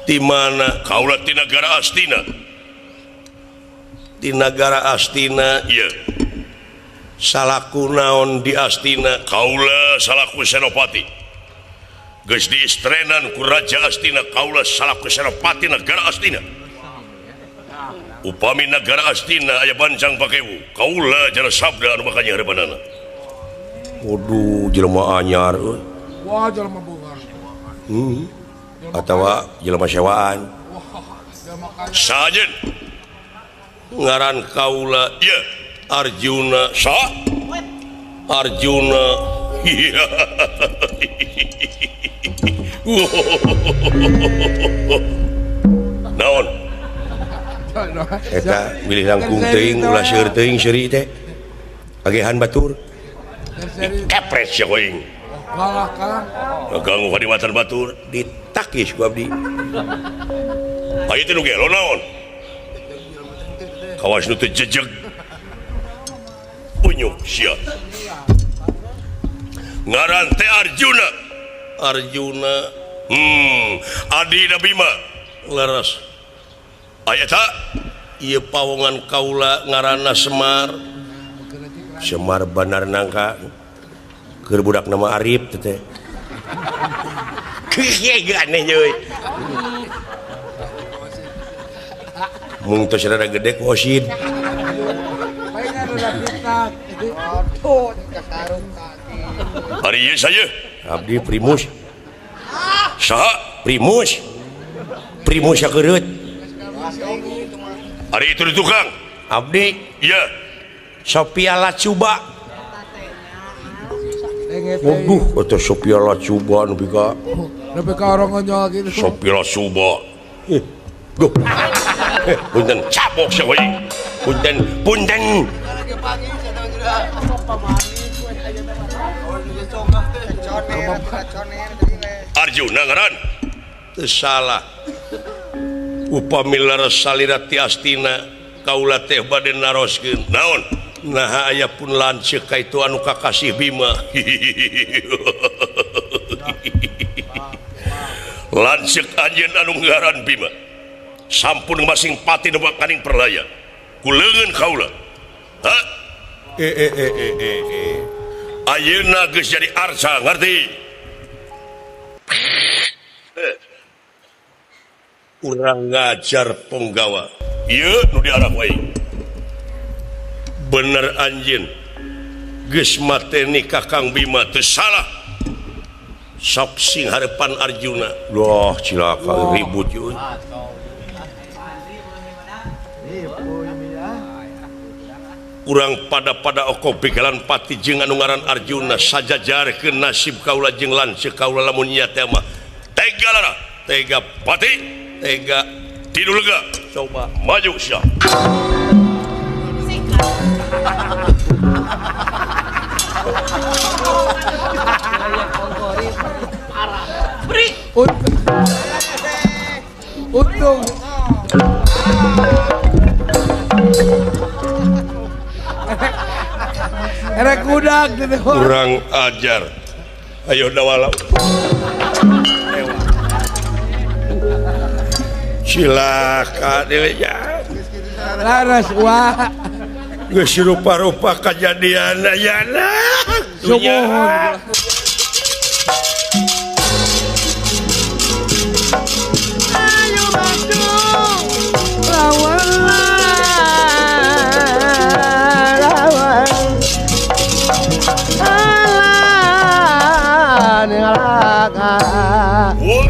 Di mana kaula ti nagara Astina. Di nagara Astina, ya. Salaku naon di Astina, kaula salaku senopati. Geus diistrenan ku Raja Astina, kaula salaku senopati nagara Astina. Upami nagara Astina aya bancang pakewu, kaula Jara Sabda anu bakal nyahrepanana. Waduh, jelema anyar euy. Wah, jelema bogar. Atawa jelema sewaan. Sajen ngaran kaula ya Arjuna sa Arjuna. Naon eta milih langkung teuing ulah seueur teuing seuri teh agehan batur kepres sia aing. Kalah kalah. Ganggu kadiwatan batur ditakis ku abdi. Aya teh nu gelo naon? Kawas nu teu jejeg. Unyuk sia. Ngaran teh Arjuna. Arjuna. Adina Bima. Leres. Aya ta? Ieu pawongan kaula ngaranna Semar. Semar Bandar Nangka. Keur budak nama Arif teh. Kieu aneh euy. Mung tos rada gede ku osid. Ari ieu saya abdi Primus. Saha? Primus. Primus sakereut. Ari itu di tukang. Abdi ieu Sophia Lacuba. Waduh, atau Sophia Lacuba nepi ka nepi ka orang ngonyol gitu. Sophia Lacuba. Duh. Punten cabok sia we. Punten, punten. Arjuna ngaran. Teu salah. Upami leres salira ti Astina kaula teh bade naroskeun. Naon? Nah aya pun lanceuk ka itu anu kakasih Bima. Lanceuk anjeun anu ngaran Bima. Sampun masing pati nu bakaning perlaya. Ku leungeun kaula. Ha? Ayeuna geus jadi arca, ngerti? Urang ngajar ponggawa. Ieu nu diarah wae. Bener anjeun geus mateni Kakang Bima teu salah. Sok sing harepan Arjuna. Loh cilaka ribut ieu. Urang pada-pada oko begalan pati jeung anu ngaran Arjuna sajajarkeun nasib kaula jeung lanceuk kaula lamun nya teh mah tega lara, tega pati, tega tidur lega. Coba maju sia. Untung. Erek kudak gitu. Kurang ajar. Ayo dawala. Cilaka deui ya. Laras wah. Geus rupa-rupa kajadian ayana. Sumuhun. Ayo Bandung lawan lawan alah ngalaka. Woi.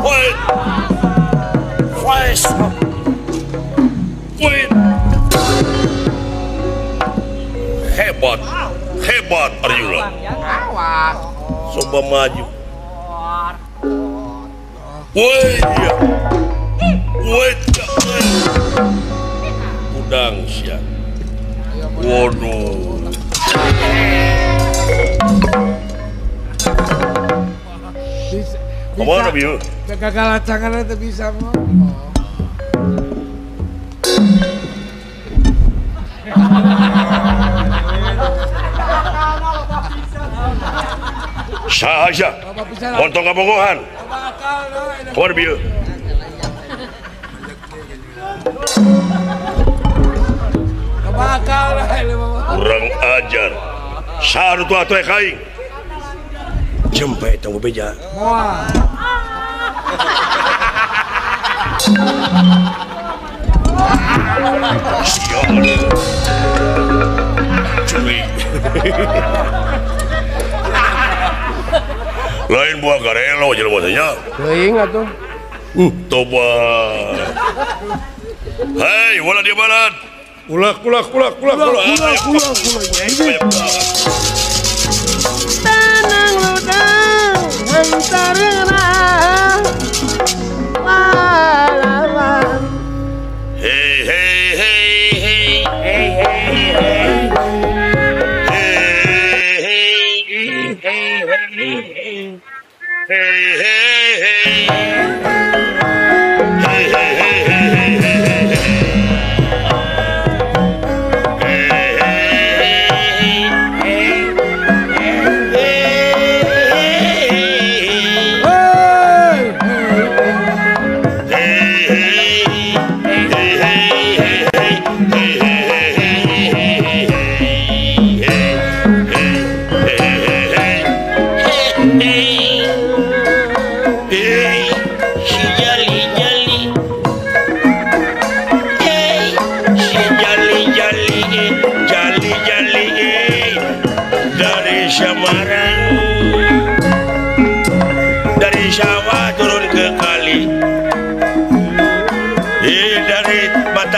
Woi. Woi. Woi. Hebat. Hebat Arjuna. Coba maju. Woi. Woi. Udang sia. Waduh. Kumaha bieu? Kagalacangan teh bisa mah. Saha sia? Montong kabogohan. Kumaha bieu? Kurang ajar. Saha nu atuh ka aing? Jempe tong beja. Moal. Curi. Lain buah garelo jelema teh nya. Teuing atuh. Toba. Hei, wala dia barat. Ulah ulah ulah ulah ulah ulah ulah. Tanang ludang hantarna walawan. Hey hey hey hey hey hey hey hey hey hey hey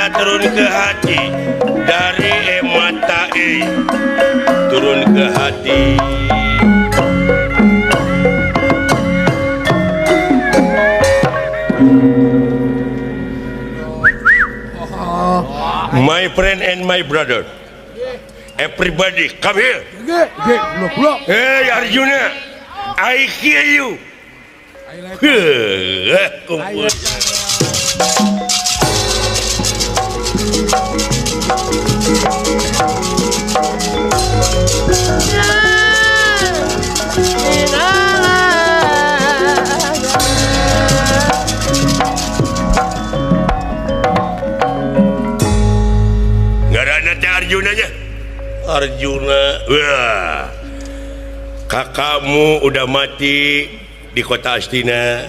turun ke hati, dari mata turun ke hati. My friend and my brother, everybody come here. Hey Arjuna, I hear you. Kumpul. Ngaranna teh Arjuna nya. Arjuna, wah. Kakakmu udah mati di kota Astina.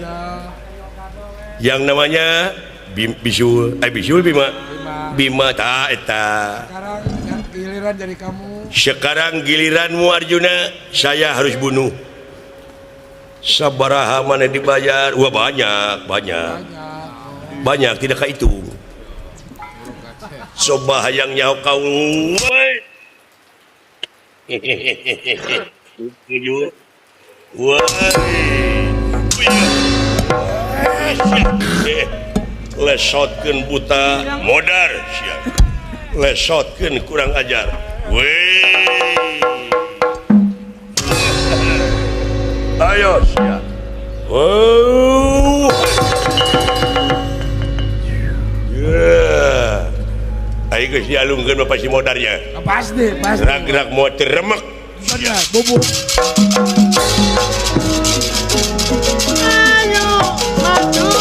Yang namanya Bisul, Bisul Bima. Bima ta eta. Sekarang giliran dari kamu. Sekarang giliranmu Arjuna, saya harus bunuh. Sabaraha mana dibayar? Wah banyak, banyak. Banyak tidak kehitung. Coba hayang nyaho kau. Wah. Lesotkeun buta modar sia. Lesotkeun kurang ajar. Weh. Ayo sia. Oh. Yeah. Ayo geus dialungkeun mah pasti modarnya. Pasti, pasti. Gerak-gerak mau teremek. Bubuk. Ayo maju.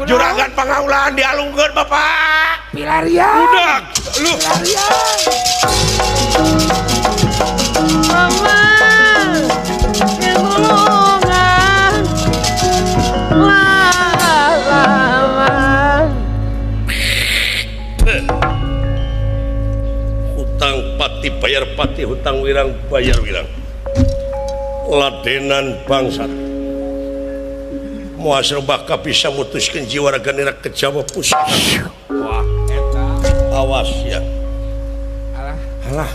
Juragan pangaulan dialungkeun Bapak. Pilarian. Budak lu. Pilarian. Mama. Nulungan. Lawan. Hutang pati bayar pati, hutang wirang bayar wirang. Ladenan bangsat. Muasal baka bisa mutuskan jiwa raga nira ke Jawa pusat. Wah, eta. Awas ya. Alah,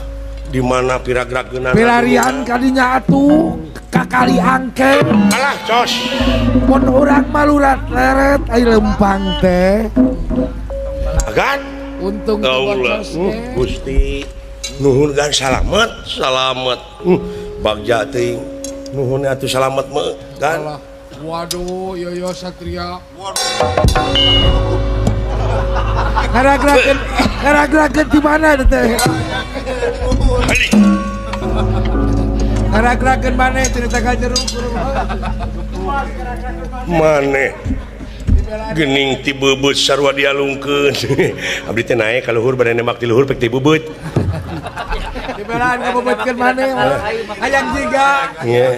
di mana piragrageunana? Pilarian kadinya atuh ka kali angke. Alah, cos. Mun urang malurat leret ai lempang teh. Agan. Untung kaula. Gusti, nuhun gan salamet, salamet. Bagja teuing. Nuhun atuh salamet mah gan. Waduh, Yoyo Satria. Ngaragrakeun di mana teh? Ngaragrakeun maneh cerita ka jeruk. Maneh gening ti beubeut sarua dialungkeun. Abdi teh naek ka luhur bade nembak ti luhur pek ti beubeut. Dibelaan ka beubeutkeun maneh. Hayang jiga. Nya.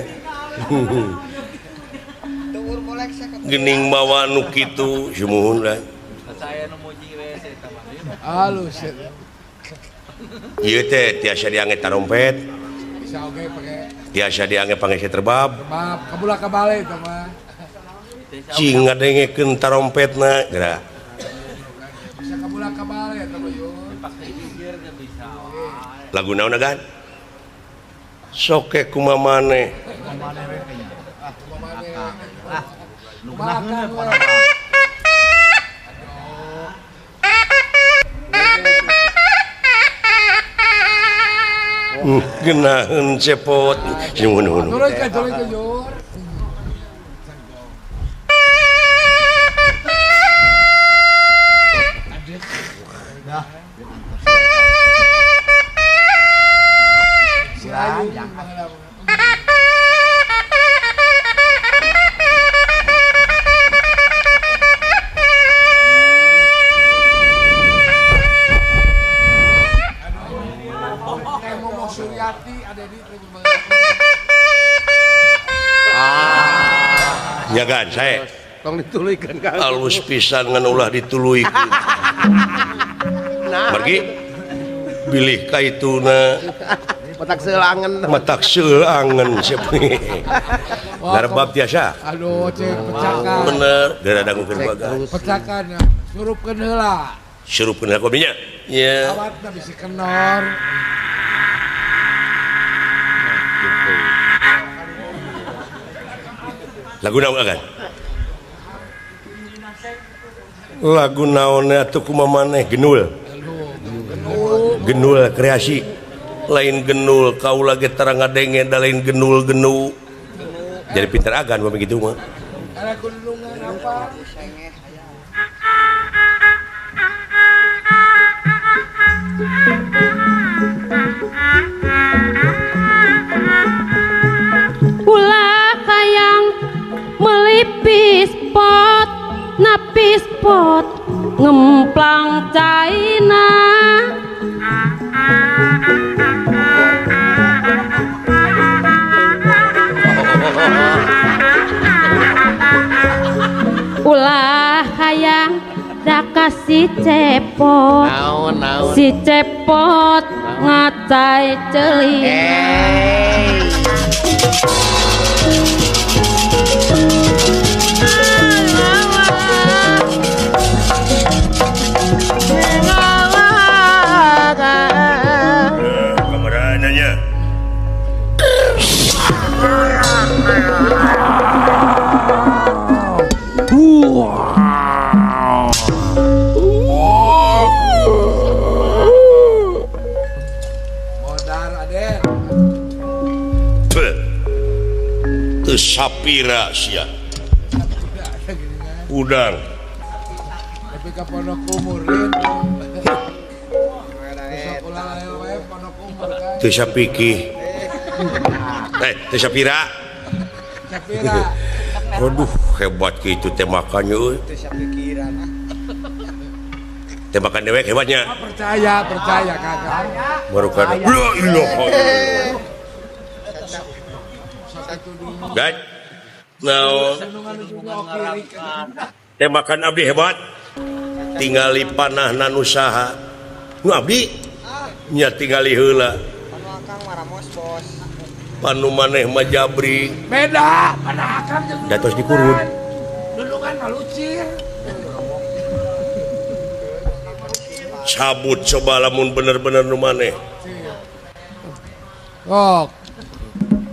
Gening mawa nu kitu sumuhun lah. Halus. Ieu teh tiasa diange tarompet. Bisa oge pake. Tiasa diange pangese terbab. Terbab, kabula kabale eta mah. Cing ngadengekeun tarompetna geura. Bisa kabula kabale eta mah yeuh. Dipake gigir ge bisa. Lagu naon agan? Soke kumaha maneh. Genaheun cepot. Nuhun. Jagan saya tong dituluykeun Kang. Alus pisan ngan ulah dituluykeun. Margi bilih ka ituna matak seulangen. Matak seulangen sepi. Narbab tiasa. Aduh cek pecakan. Bener, geura dangukeun baga. Pecakan surupkeun heula. Surupkeun heula kopinya. Nya. Awatna bisi kenor. Lagu naon agan? Lagu naon atuh kumaha maneh genul. Genul kreasi. Lain genul kaula ge tara ngadenge da lain genul genu. Jadi pinter agan mah begitu mah. Ulah hayang melipis pot napis pot ngemplang caina ulah hayang daka si cepot naon, naon. Si cepot ngacai celing. Sapira sia udang tapi ka pondok umur teu sapiki teu sapira. Waduh hebat kitu tembakannya euy. Tembakan dewek hebatnya. Percaya percaya kakak. Baru kada la ilaha illallah. Guys, naon tembakan abdi hebat. Tingali panahna nu saha? Nu abdi nya tingali heula. Panu maneh mah jabri. Beda, panah akang jeung datos dikurun. Dulungan mah lucir. Cabut coba lamun bener-bener nu maneh. Oh.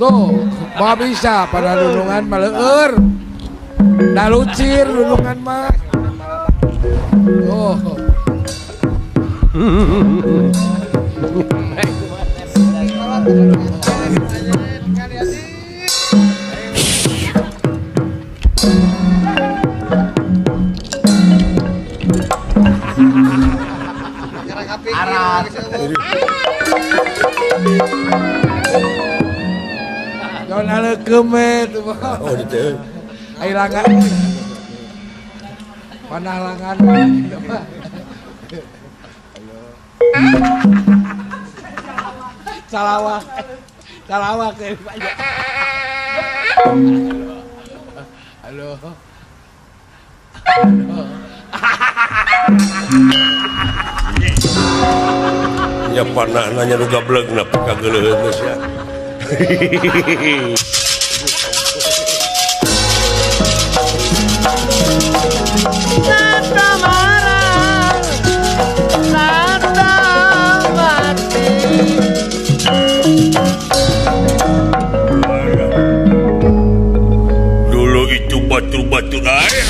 Tuh, mau bisa pada nulungan mah leueur. Da lucir nulungan mah. Oh. Jangan aleukeum we tuh. Oh, ditu. Ai langan. Panah langan. Salawak. Salawak banyak. Halo. Ya panah nanya nu gablegna pikageuleuheun geus ya. Tata marah, tata mati. Dulu itu batu-batu air.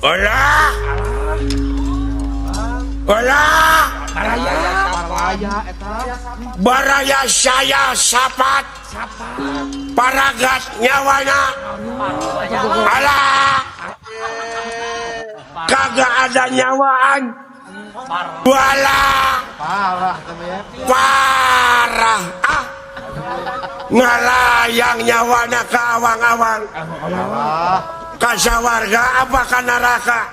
Hola. Hola. Baraya saya sapat. Paragat nyawana. Alah. Kagak ada nyawaan. Wala. Parah. Ah. Ngalayang nyawana ke awang-awang. Kasawarga apa ka neraka?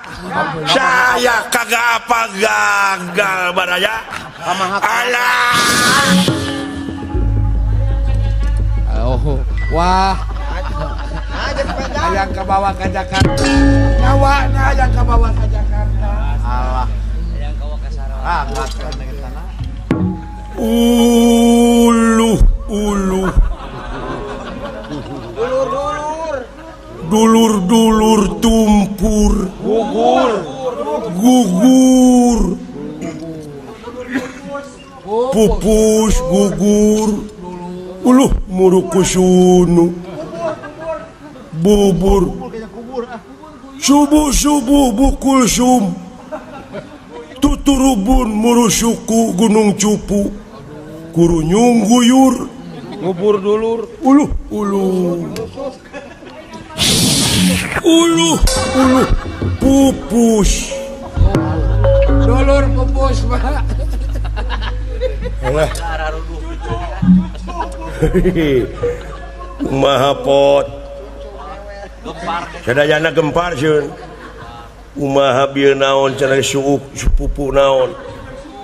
Saya kagak apa gagal baraya. Alah. Oh, wah. Hayang kabawa ka Jakarta. Nyawana hayang kabawa ka Jakarta. Alah. Hayang kabawa ka Sarawak. Uluh, uluh. Dulur-dulur tumpur, gugur, gugur, pupus gugur, uluh murukusunu, bubur, subuh-subuh bukul sum, tuturubun murusuku gunung cupu, kurunyung guyur, ngubur dulur, uluh uluh. Uluh, uluh, pupus. Dulur pupus, Pak. Alah. Kumaha pot. Sadayana gempar sieun. Kumaha bieu naon cenah suuk sepupu naon.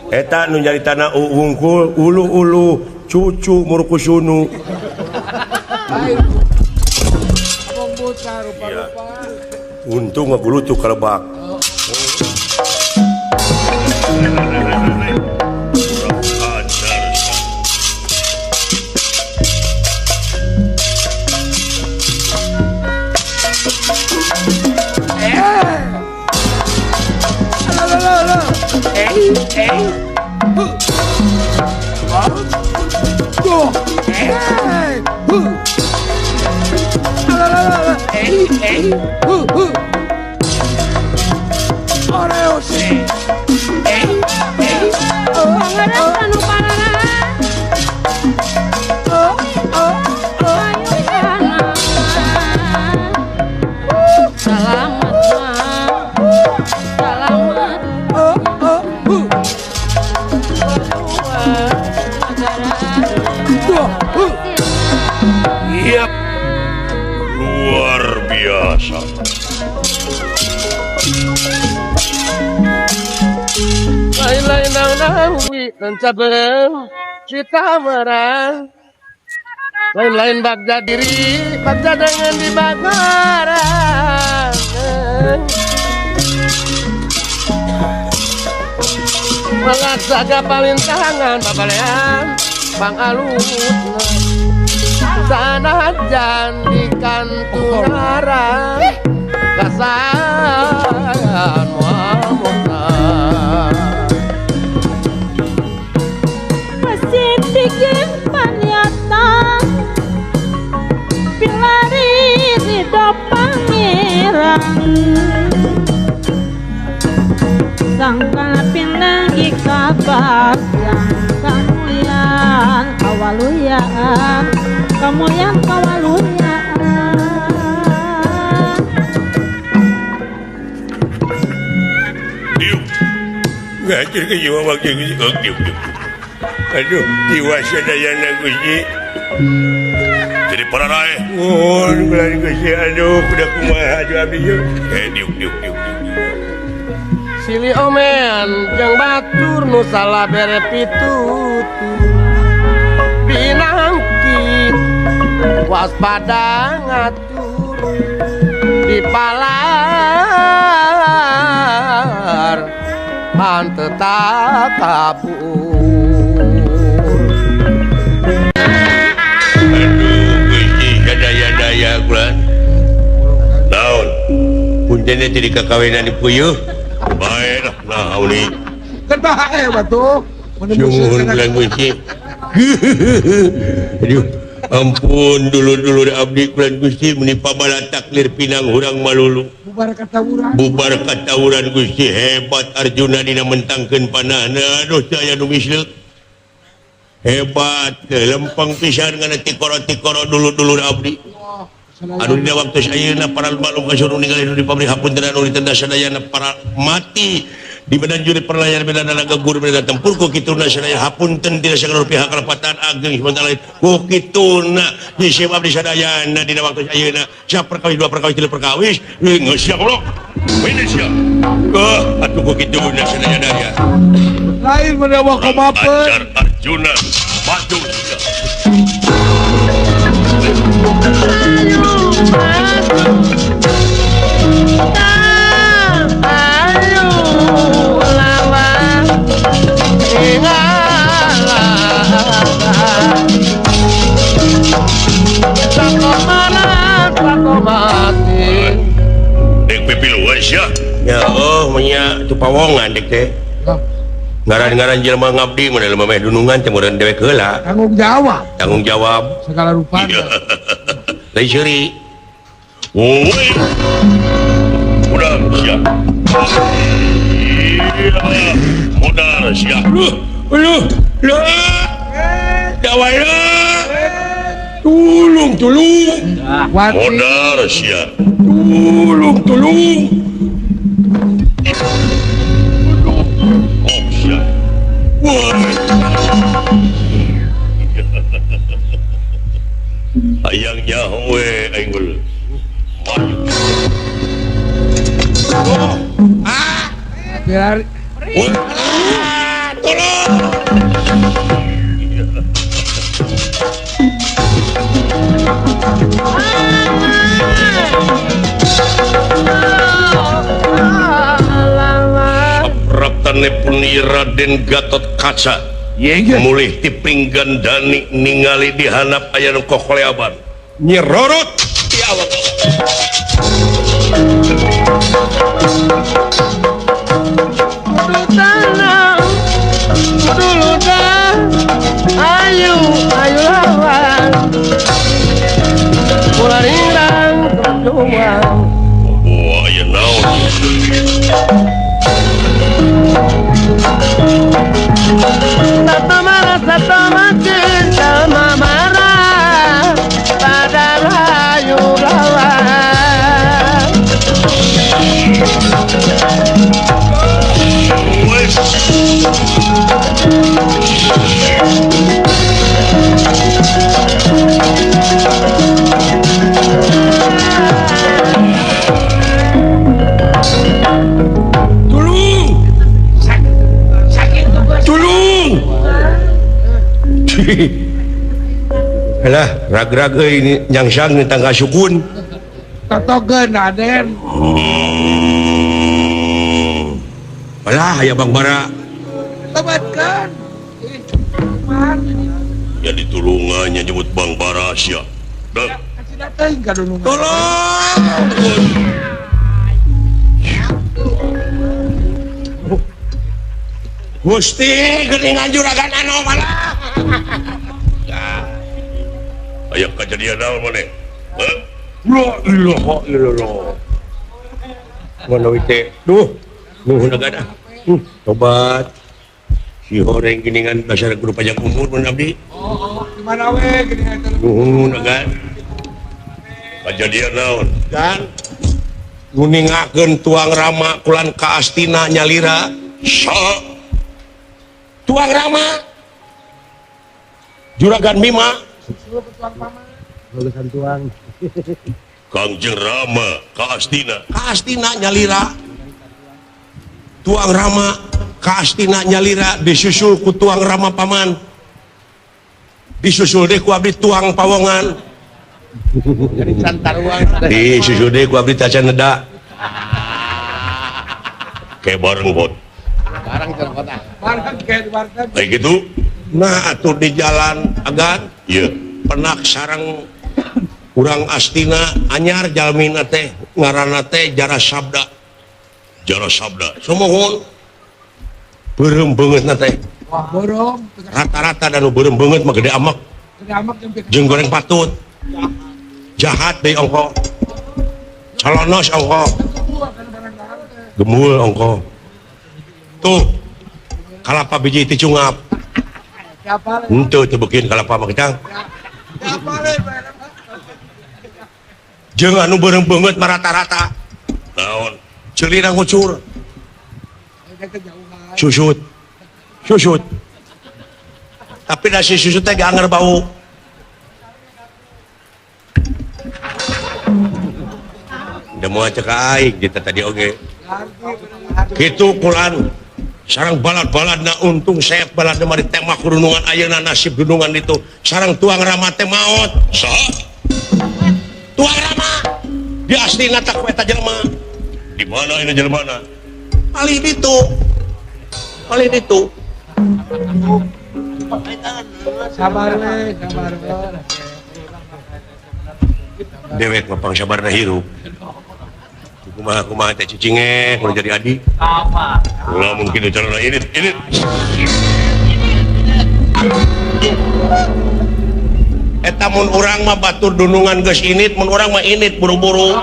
Eta nu nyaritana hungkul uluh-uluh cucu murkusunu. Rupa-rupa. Untung ngagulutuk kalebak. Yap, luar biasa. Lain-lain nawi dan cabang cita merah. Lain-lain bagja diri, bagja dengan dibakaran. Malaksaga palintangan babalean, bang alutna. Sanajan di kantunara kasan moal mukna Pasitigin panyata pilari ridho pangeran sangka pinanggi kabagyang kamulian kawaluyan kamulian kawaluyan. Diuk ngajir ke jiwa wakil diuk aduh jiwa sadayana Gusti jadi para rae nuhun bulan Gusti aduh kuda kumaha aduh abdi diuk diuk diuk diuk. Sili omean jeung batur nu salah bere pitutur binangkit waspada ngatur di palar hanteu takabur. Aduh Gusti sadaya-daya bulan naon punten teh di kakawinan di puyuh bae lah nah uli kan bae batu sungguh bulan Gusti. Aduh ampun dulur-dulur abdi bulan Gusti meni pabala taklir pinang hurang malulu bubar katawuran bubar katawuran Gusti hebat Arjuna dina mentangkeun panahna aduh teu aya nu misleuk hebat lempeng pisan ngana tikoro-tikoro dulur-dulur abdi. Anu dina waktu ayeuna para malum kasuruh ningali nu di pabrik hapunten anu ditenda sadayana para mati di badan juri perlayar beda naga guru beda tempur ku kituna sadaya hapunten tidak sagala pihak kalepatan ageng sementara lain ku kituna disebab abdi sadayana dina waktu ayeuna saperkawis dua perkawis tilu perkawis geus sia goblok ini sia atuh ku kituna sadaya daya lain menawa komapeun ajar Arjuna maju sia. Ayo lawan mati. Dek pipiluan sia. Ya oh nya tu pawongan dek teh. Ngaran-ngaran jelema ngabdi mun jelema meh dunungan teh meureun dewek heula. Tanggung jawab. Tanggung jawab segala rupana. Lain seuri. Woi. Udah sia. Iya, modal sia. Aduh, aduh. Lah. Dawala. Tulung, tulung. Modal sia. Tulung, tulung. Oh, sia. Wah. Hayang nyaho we aing geuleuh. Maju. Oh. Ah. Biar. Wah. Tolong. Praptane Raden Gatot Kaca mulih ti pinggan dani ningali di handap aya nu kokoleaban nyerorot ti awak. Kudu tanam, kudu ludah, ayu ayu lawan, ulah rirang berjuang. Wah, aya naon? Satu marah, satu cinta marah pada rayu lawan. Tulung, tulung. Alah, rag-rag euy nyangsang tangga sukun. Totogeun Raden. Alah, aya Bang Bara. Tobatkeun. Ya ditulungannya nyebut Bang Barasya. Dah. Tolong. Gusti geuningan juragan anu malah. Aya kajadian naon maneh? Heuh. La ilaha illallah. Mana teh? Duh, nuhun agana. Tobat. Si horeng geuningan dasar guru panjang umur mun abdi. Oh, di mana we geuningan teh? Nuhun agan. Kajadian naon? Dan nguningakeun tuang Rama kulan ka Astina nyalira. Sa tuang Rama Juragan Bima bagusan tuang Kangjeng Rama ka Astina, ka Astina nyalira. Tuang Rama ka Astina nyalira disusul ku tuang Rama paman, disusul deh ku abdi tuang pawongan, disusul deh ku abdi tacan neda kayak bareng bot barang jalan kota barang kayak di warteg kayak gitu. Nah atur di jalan agan iya penak sarang urang Astina anyar jalmina teh ngaranna teh Jara Sabda. Jara Sabda sumuhun beureum beungeutna teh. Wah, beureum rata-rata dan beureum beungeut mah gede amek, gede amek jeung goreng patut jahat deui ongko calonos ongko gemul ongko tuh kalapa biji itu cungap henteu teu beukeun kalapa mah kecang jeung anu beureum beungeut mah rata-rata naon ceulina ngucur susut susut tapi da si susut teh anger bau da moal cek aing kita tadi oge kitu kulan sarang balad-balad na untung sayap balad mah ditembak gunungan ayeuna nasib gunungan itu sarang tuang Rama teh maot saha tuang Rama di Astina tak ku eta jelema di mana ini jelema palih ditu palih ditu sabar we sabar we dewek mah pangsabarna hirup kumaha kumaha teh cicinge kudu jadi adi apa ulah mungkin carana ini eta mun urang mah batur dunungan geus init mun urang mah init buru-buru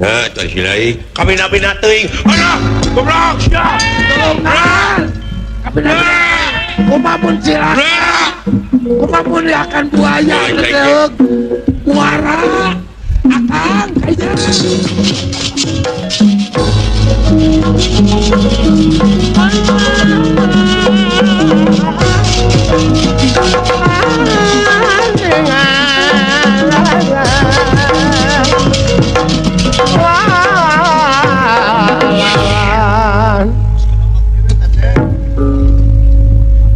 nah teh silai kabina-bina teuing alah goblok sia tulungan kabina kumaha mun cilaka kumaha mun akan buaya teh muara akang kaya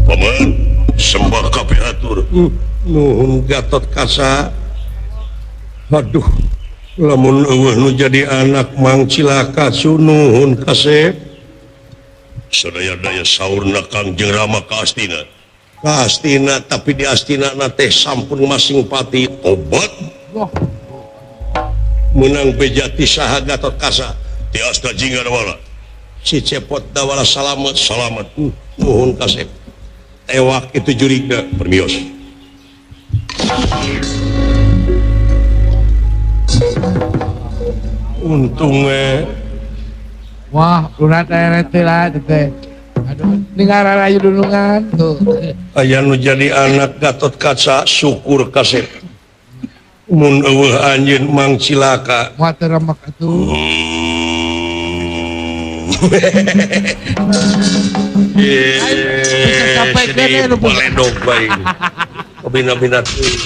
paman sembah kabeh atur nuhun Gatot Kaca. Aduh lamun eueuh nu jadi anak mang cilaka sunuhun kasep sadaya-daya saurna Kangjeng Rama ka Astina ka Astina tapi di Astina na teh sampun masing pati tobat menang bejati saha Gatot Kaca ti Asta Jingga Dawala si Cepot Dawala salamet salamet nuhun kasep tewak itu jurigna permios. Untung wah lunat teh lah teh aduh ningaran ayu dunungan tuh aya nu jadi anak Gatot Kaca syukur kasep mun eueuh anjeun mang cilaka moal teu remek atuh sampai baledog bae kabina-bina teuing.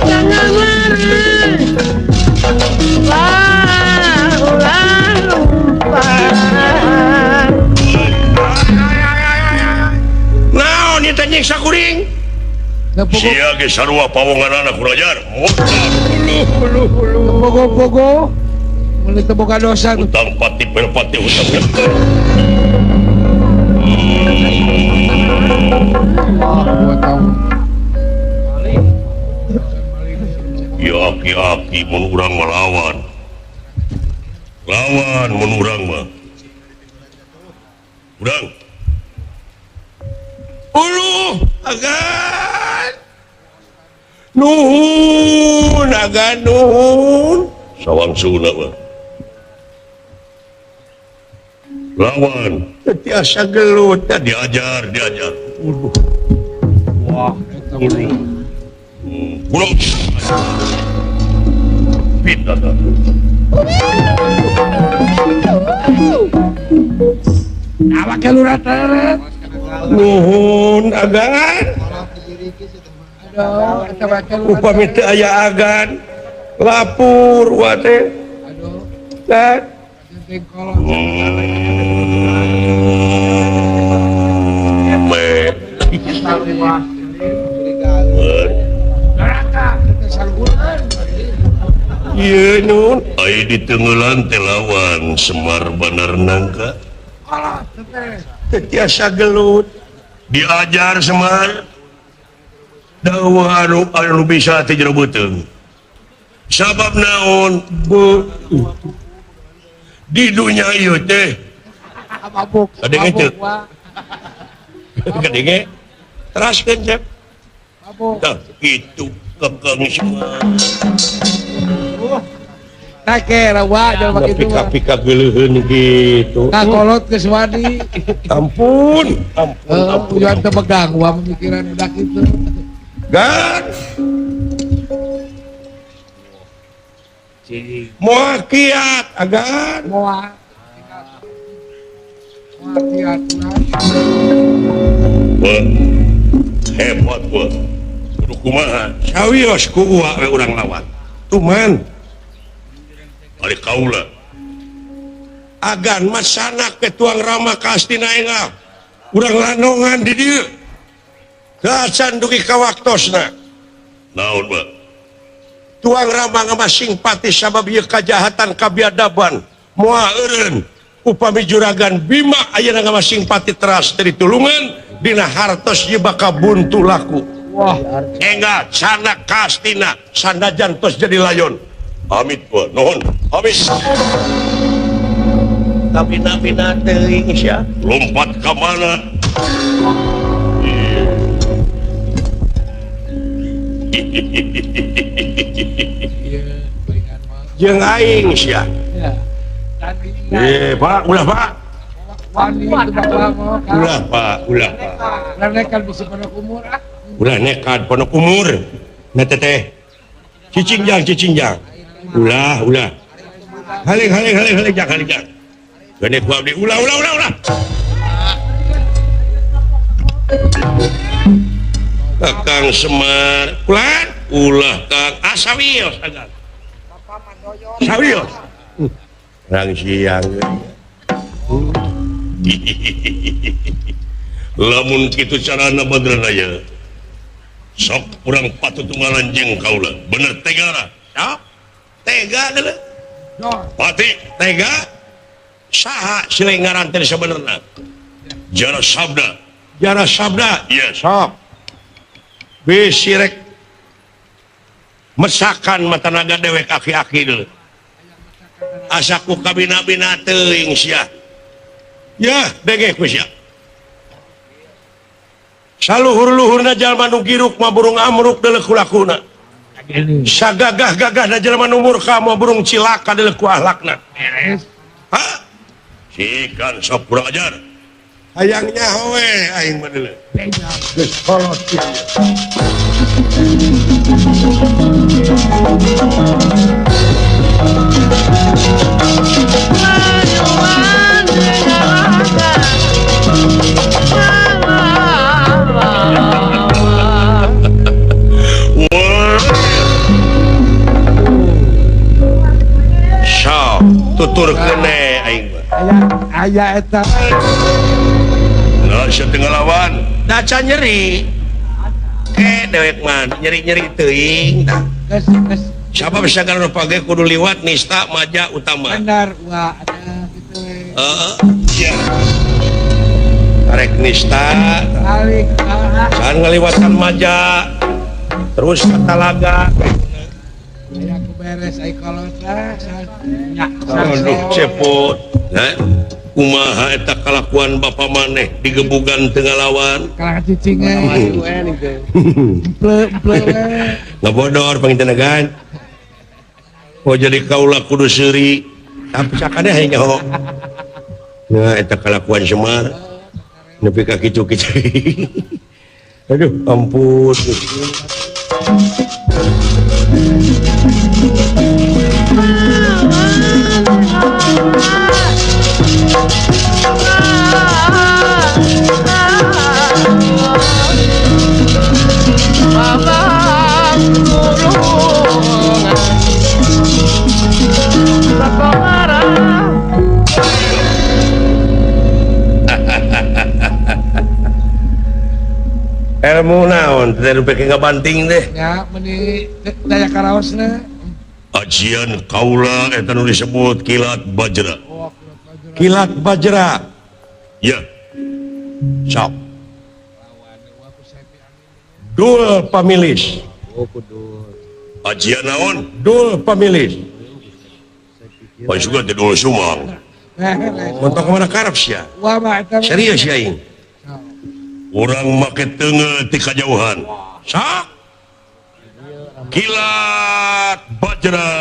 Jangan lari, ulah lupa. Naon ieu teh nyiksa kuring? Sia ge sarua pawonganana kurajar. Pogo-pogo mun teu boga dosa. Utang pati perpati utang. Aki-aki mun urang mah lawan. Lawan mun urang mah. Urang. Uluh agan. Nuhun agan nuhun. Sawang suna mah. Lawan tiasa gelut diajar diajar. Uluh. Wah, eta uluh. Kurang. Pindah dah. Awak lurah teret. Nuhun agan. Aduh, eta baca lurah. Upami teu aya agan, lapur wa teh. Aduh. Dan ieu nun ai ditenggelan teh lawan Semar Banar Nangka. Teu tiasa gelut diajar Semar dawa anu bisa teh jero beuteung sabab naon di dunia ieu teh mabuk kadenge teu kadenge teraskeun cep mabuk tah kitu kekeng Semar. Take rawa jelema kitu mah. Pika-pika geuleuheun kitu. Kakolot geus wani. Ampun, ampun, ampun. Ujuan teu megang wa pemikiran budak kitu. Gan. Moal kiat agan. Moal. Moal kiat. Wah. Hebat gua. Kudu kumaha? Sawios ku uwa we urang lawan. Tuman. Ari kaula agan masanak ke tuang Rama ka Astina enggal urang lanongan di dieu kacan dugi ka waktosna naon ba tuang Rama ngamasing pati sabab ieu kajahatan kabiadaban moal eureun upami juragan Bima ayeuna ngamasing pati teras teu ditulungan dina hartos ieu bakal buntu laku. Wah, enggal sanak ka Astina sanajan tos jadi layon. Amit gua, nuhun, habis. Tapi nabi teuing sia. Lompat ka mana? Jeung aing sia. Eh, Pak, ulah Pak. Ulah Pak, ulah Pak. Ulah nekat bisa pondok umur ah. Ulah nekat pondok umur. Nah teteh. Cicing jang, cicing jang. Ulah, ulah. Haling, haling, haling, haling, jang, haling, jang. Gede ku abdi, ulah, ulah, ulah, ulah. Kakang Semar, ulah, ulah, Kang. Ah, sawios, agan. Sawios. Rang siang. Lamun kitu carana Badranaya. Sok urang patut tunggalan jeung kaula. Bener tega lah. Sok. Tega deuleu. Pati tega saha sileng ngaran teh sabenerna? Jara Sabda. Jara Sabda. Iya, sok. Bisi rek mesakan mata naga dewek aki-aki deuleu. Asa ku kabina-bina teuing sia. Ya, denge ku sia. Saluhur-luhurna jalma nu giruk mah burung amruk deuleu kulakuna. Sagagah-gagahna jelema nu murka mah burung cilaka deuleu ku ahlakna. Beres. Hah? Sikan sok kurang ajar. Hayang nyaho we aing mah deuleu. Geus kolot kieu. Tutur kene aing mah. Aya eta. Nah, sia teu ngalawan. Da can nyeri. Dewek mah nyeri-nyeri teuing tah. Geus geus. Sabab sagala rupa ge kudu liwat nista maja utama. Benar, wah ada kitu we. Heeh, iya. Karek nista. Balik. Can ngaliwatan maja. Terus ka talaga. Aya Beres ai kolot lah. Aduh cepot. Heh. Kumaha eta kalakuan bapa maneh digebugan teu ngalawan. Kalah cicing we. Emple-emple we. Ngabodor panginten kan. Oh jadi kaula kudu seuri. Tapi sakadeh hayang nyaho. Nah eta kalakuan Semar. Nepi ka kitu-kitu. Aduh ampun. Ilmu naon teh nu peke ngabanting teh nya meuni daya karaosna ajian kaula eta nu disebut kilat bajra. Kilat bajra ya sok dul pamilis. Ajian naon dul pamilis. Oh juga teh dul sumang mentok mana karep sia serius ya aing. Orang make teungeut ti kajauhan. Sok kilat bajra.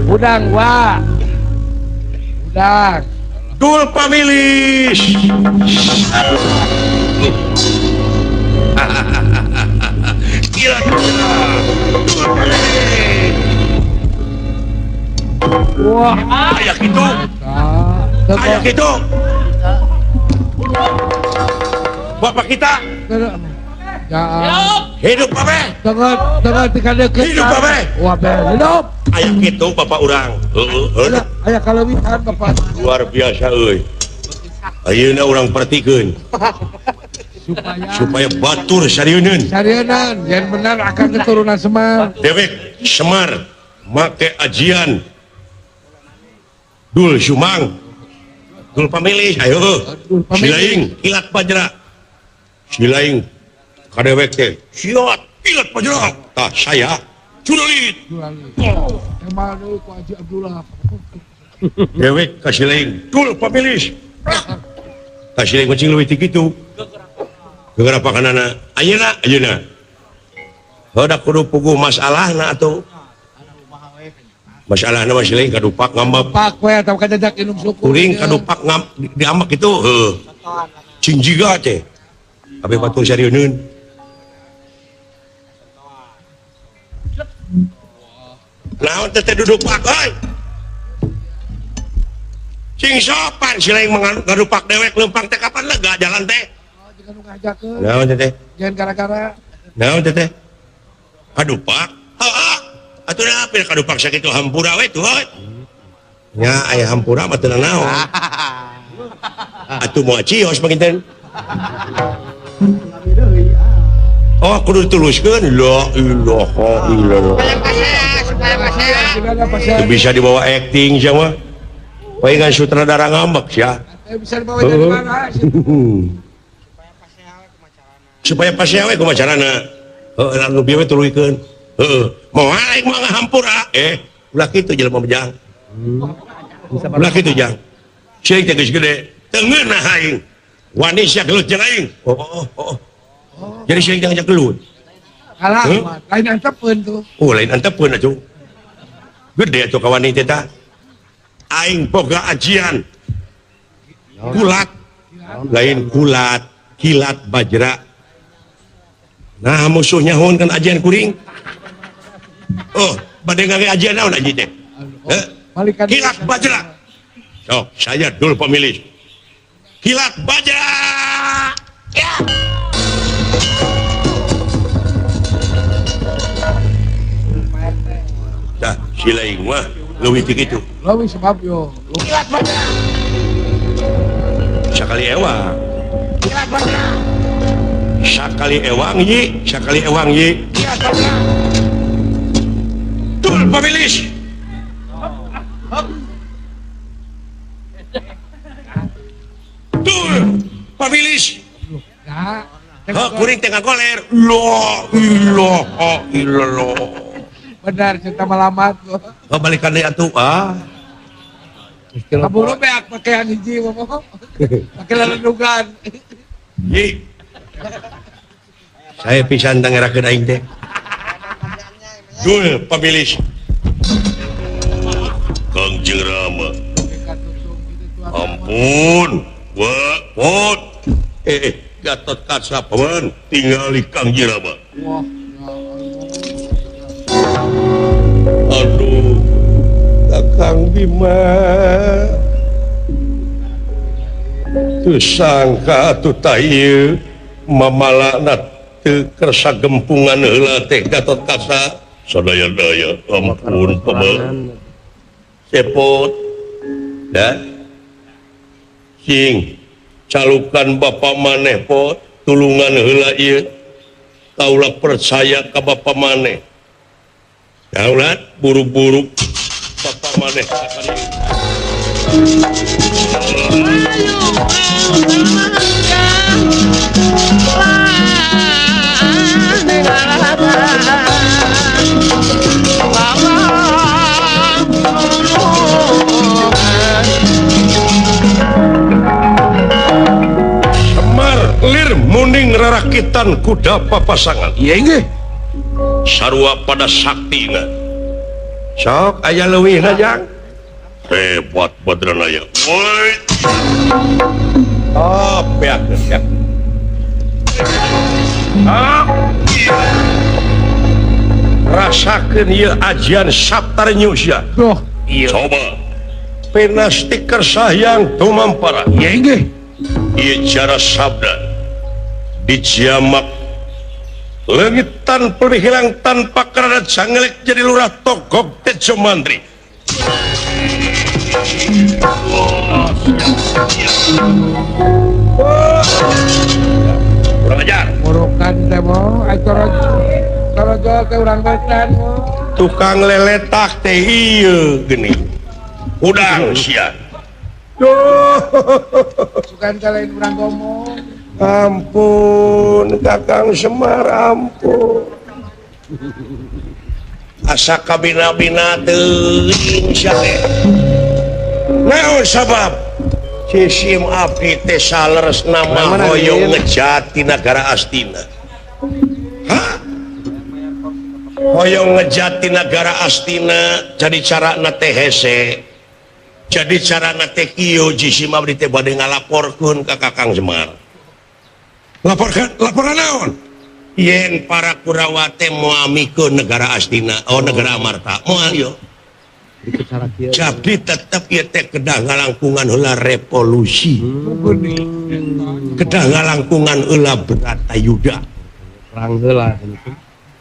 Udang wa. Udang. Dul pamilis. Kilat bajra. Dul pamilis. Wah, kayak gitu. Kayak gitu. Bapak kita. Hidup babe. Hidup babe. Wah, hidup. Aya kitu bapak urang. Heeh. Aya kaleuwihan bapak. Luar biasa euy. Ayeuna urang pertikeun. Supaya batur sarieuneun. Sarieuneun, yang benar akan keturunan Semar. Dewek Semar make ajian Dul Sumang, Dul Pamilih, ayo, silaing kilat bajra, silaing kadewek teh, siot kilat bajra, tah saya curalit, dewek kasilaing Dul Pamilih, tah silaing kucing leuwih ti kitu, gegara pakanana, ayeuna ayeuna, heudak kudu puguh masalahna atuh. Masalah nama silaing kadupak ngambap. Pak we atau kajajak inum suku. Kuring kadupak ngam diambak itu heuh. Cing jiga teh. Kabeh batur sarieuneun. Naon teh duduk pak euy. Cing sopan silaing ngadupak dewek leumpang teh kapan lega jalan teh. Oh, jangan nu ngajakeun. Naon teh teh? Jangan gara-gara. Naon teh teh? Kadupak. Heeh. Atuh da apil kadupak sakitu hampura we tuh. Nya aya hampura mah teu nanaon. Atuh moal cios panginten. Oh kudu dituluskeun la ilaha illallah. Teu bisa dibawa acting sia mah. Palingan sutradara ngambek sia. Bisa dibawa dari mana? Supaya pasea we kumaha carana. Heuh anu bieu we tuluykeun. Heeh, moal aing mah ngahampura. Ulah kitu jelema bejang. Ulah kitu jang. Ceuing teh geus gede, teu ngeunah aing. Wani sia gelut jeung aing. Oh, oh, oh. Jadi sia jangan gelut. Kalah, lain antepeun tuh. Oh, lain antepeun atuh. Gede atuh kawani teh tah. Aing boga ajian. Kulat. Lain kulat, kilat bajra. Nah, musuhnya hun kan ajian kuring. Oh, badai ngage ajian naon aji teh? Kilat bajra. Sok, saya dul pemilih. Kilat bajra. Ya. Dah, silaing mah leuwih ti kitu. Leuwih sebab yo. Kilat bajra. Sakali ewang. Kilat bajra. Sakali ewang ye, sakali ewang ye. Kilat bajra. Dul pamilis. Dul Pabilis. Hah, kuring teh ngagoler. La ilaha illallah. Benar cinta malamat. Oh, balikan deui atuh ah. Kaburu beak pakaian hiji mah. Pake leledugan. Yi. Saya pisan tangerakeun aing teh. Dul pabilis. Kangjeng Rama. Ampun, wa pot. Gatot Kaca paman tingali Kangjeng Rama. Wah. Aduh, Kakang Bima. Teu sangka atuh tah ieu mamalana teu kersa gempungan heula teh Gatot Kaca. Sadaya-daya ampun paman. Cepot. Da. Cing calukan bapa maneh pot tulungan heula ieu. Kaula percaya ka bapa maneh. Daulat buru-buru bapa maneh Semar lir muning rarakitan kuda papasangan. Iya nggih. Sarua pada saktina. Sok aya leuwihna jang. Hebat Badranaya. Woi. Oh, beak beak. Ah. Rasakeun ieu ajian Saptarnyu sia. Duh, iya. Coba. Pena stiker sahyang tumampara. Iya nggih. Ieu cara sabda dijamak leungit tanpa hilang tanpa karena jangelek jadi lurah Togog Tejo Mantri. Kurang ajar. Murukan teh mo, ai torojol teh urang betan mo. Tukang leletak teh ieu geuning. Udang sia. Duh. Sugan lain urang ngomong. Ampun Kakang Semar, ampun. Asa kabina-bina teuing sia teh. Naon sabab? Cisim abdi teh saleresna mah hoyong ngejati nagara Astina. Hah? Hoyong ngejati nagara Astina jadi carana teh hese. Jadi carana teh kieu jisim abdi teh bade ngalaporkeun ka Kakang Semar. Laporkan, laporan naon? Yen para Kurawa teh moal mikeun negara Astina, oh negara Amarta, moal yo. Jadi tetep ieu teh kedah ngalangkungan heula revolusi. Kedah ngalangkungan heula Bratayuda. Perang heula.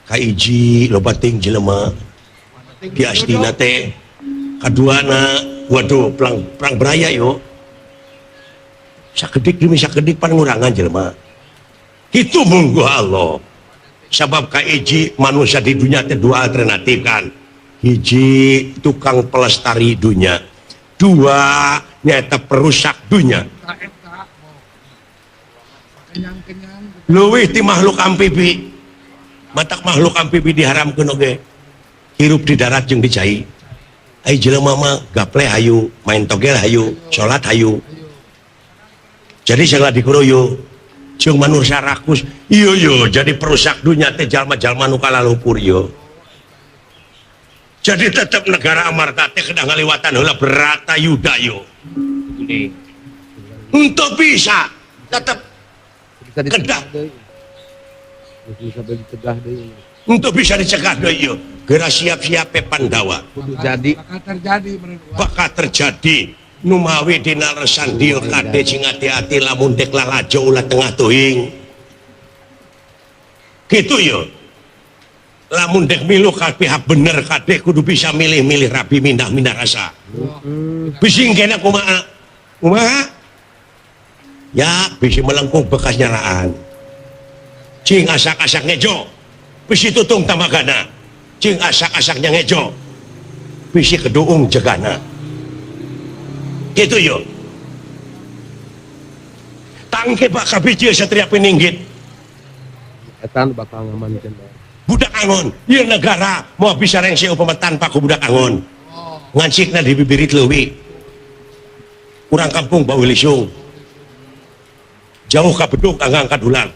Kahiji loba teuing jelema di Astina teh. Kaduana, waduh perang beraya yo. Sakedik demi sakedik pan ngurangan jelema. Itu munggu Allah. Sabab kahiji manusia di dunia teh dua alternatif kan. Hiji tukang pelestari dunia, dua nyata perusak dunia. Leuwih ti makhluk amfibi. Matak makhluk amfibi diharamkeun oge. Hirup di darat jeung di cai. Ai jelema mah gaple hayu, main togel hayu, salat hayu. Jadi segala dikuroyo jeung manusia rakus. Iya yo, jadi perusak dunia teh jalma-jalma nu kalalupur yo. Jadi tetap negara Amarta teh kedah ngaliwatan heula Bratayuda yo. Untuk bisa tetap kedah. Untuk bisa dicegah deui yo. Geura siap-siap Pandawa. Jadi bakal terjadi numawi dina leresan dieu kade sing ati-ati lamun dek lalajo ulah tengah teuing. Kitu yo. Lamun dek milu ka pihak bener kade kudu bisa milih-milih rabi mindah-mindah rasa. Bising kena kumaha? Kumaha? Ya, bisi melengkung bekas nyaraan. Cing asak-asak ngejo. Bisi tutung tamagana. Cing asak-asaknya ngejo. Bisi keduung jegana. Gitu yo. Tangke bakal biji Satria Pininggit. Eta nu bakal ngamankeun. Budak angon, ieu negara moal bisa rengse upama tanpa ku budak angon. Ngancikna di bibirit leuwih. Urang kampung bau lisung. Jauh ka bedug anggang kadulang.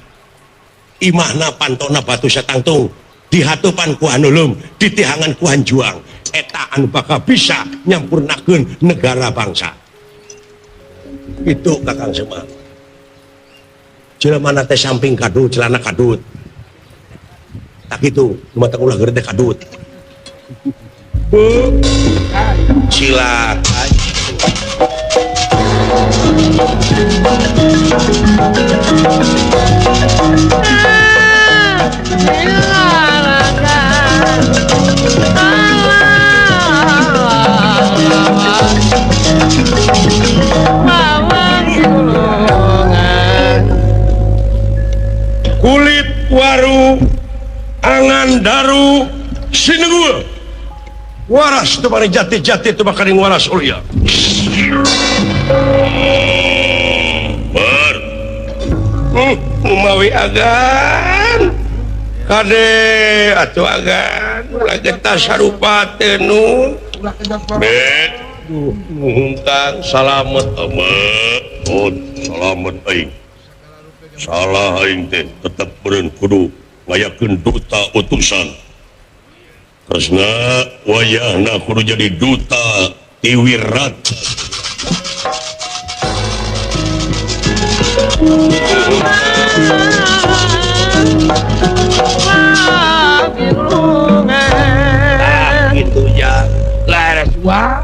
Imahna pantona batu satangtung, dihatupan ku hanulum, ditihangan ku hanjuang. Eta anu bakal bisa nyampurnakeun negara bangsa. Itu Kakang Semar. Jelema teh samping kadut, celana kadut. Tak itu, mata ulah gede kadut. Silakan. Kulit waru angan daru sinegul waras tu bari jati-jati tu bakaring waras ulia. Ber umawi agan kade atuh agan ulah getas sarupa teh nu bet nuhun Kang salamet amat salamet aing salah aing teh tetep beureun kudu ngayakeun duta utusan Kresna wayahna kudu jadi duta ti Wirata. Nah, gitu ya. Laras wa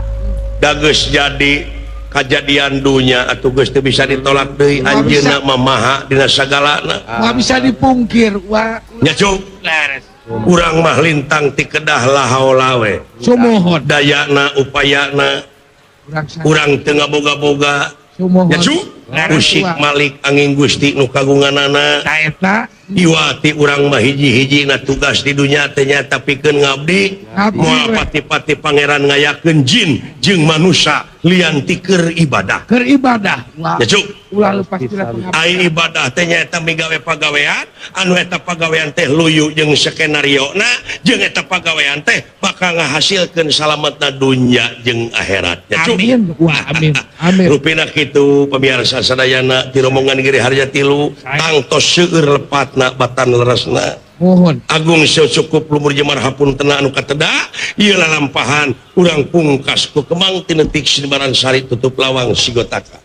dageus jadi kajadian dunya atuh geus teu bisa ditolak deui anjeunna mah maha dina sagalana. Moal bisa dipungkir wa. Nya cuk. Laras. Urang mah lintang ti kedah lahaola we. Sumuhun. Dayana upayana urang teu ngaboga-boga. Sumuhun. Nya cuk. Usik Malik angin Gusti nu kagunganana. Eta iwati urang mah hiji-hiji na tugas di dunya teh nya pikeun ngabdi. Moal pati-pati pangeran ngayakeun jin jeung manusia lian ti keur ibadah. Keur ibadah. Ya cuk. Ulah lepas tina pengabdian. Ai ibadah teh nyaeta migawe pagawean, anu eta pagawean teh luyu jeung skenario na, jeung eta pagawean teh bakal ngahasilkeun salametna dunya jeung akhirat. Ya cuk. Amin. Wah, amin. Amin. Rupina kitu pamiarsa sadayana ti rombongan Giri Harja tilu tangtos seueur lepatna batan leresna. Mohon. Agung cukup lumur jemar hapuntena anu kateda ieu lalampahan urang pungkas ku kemang tinetik sinibaran sari tutup lawang sigotaka.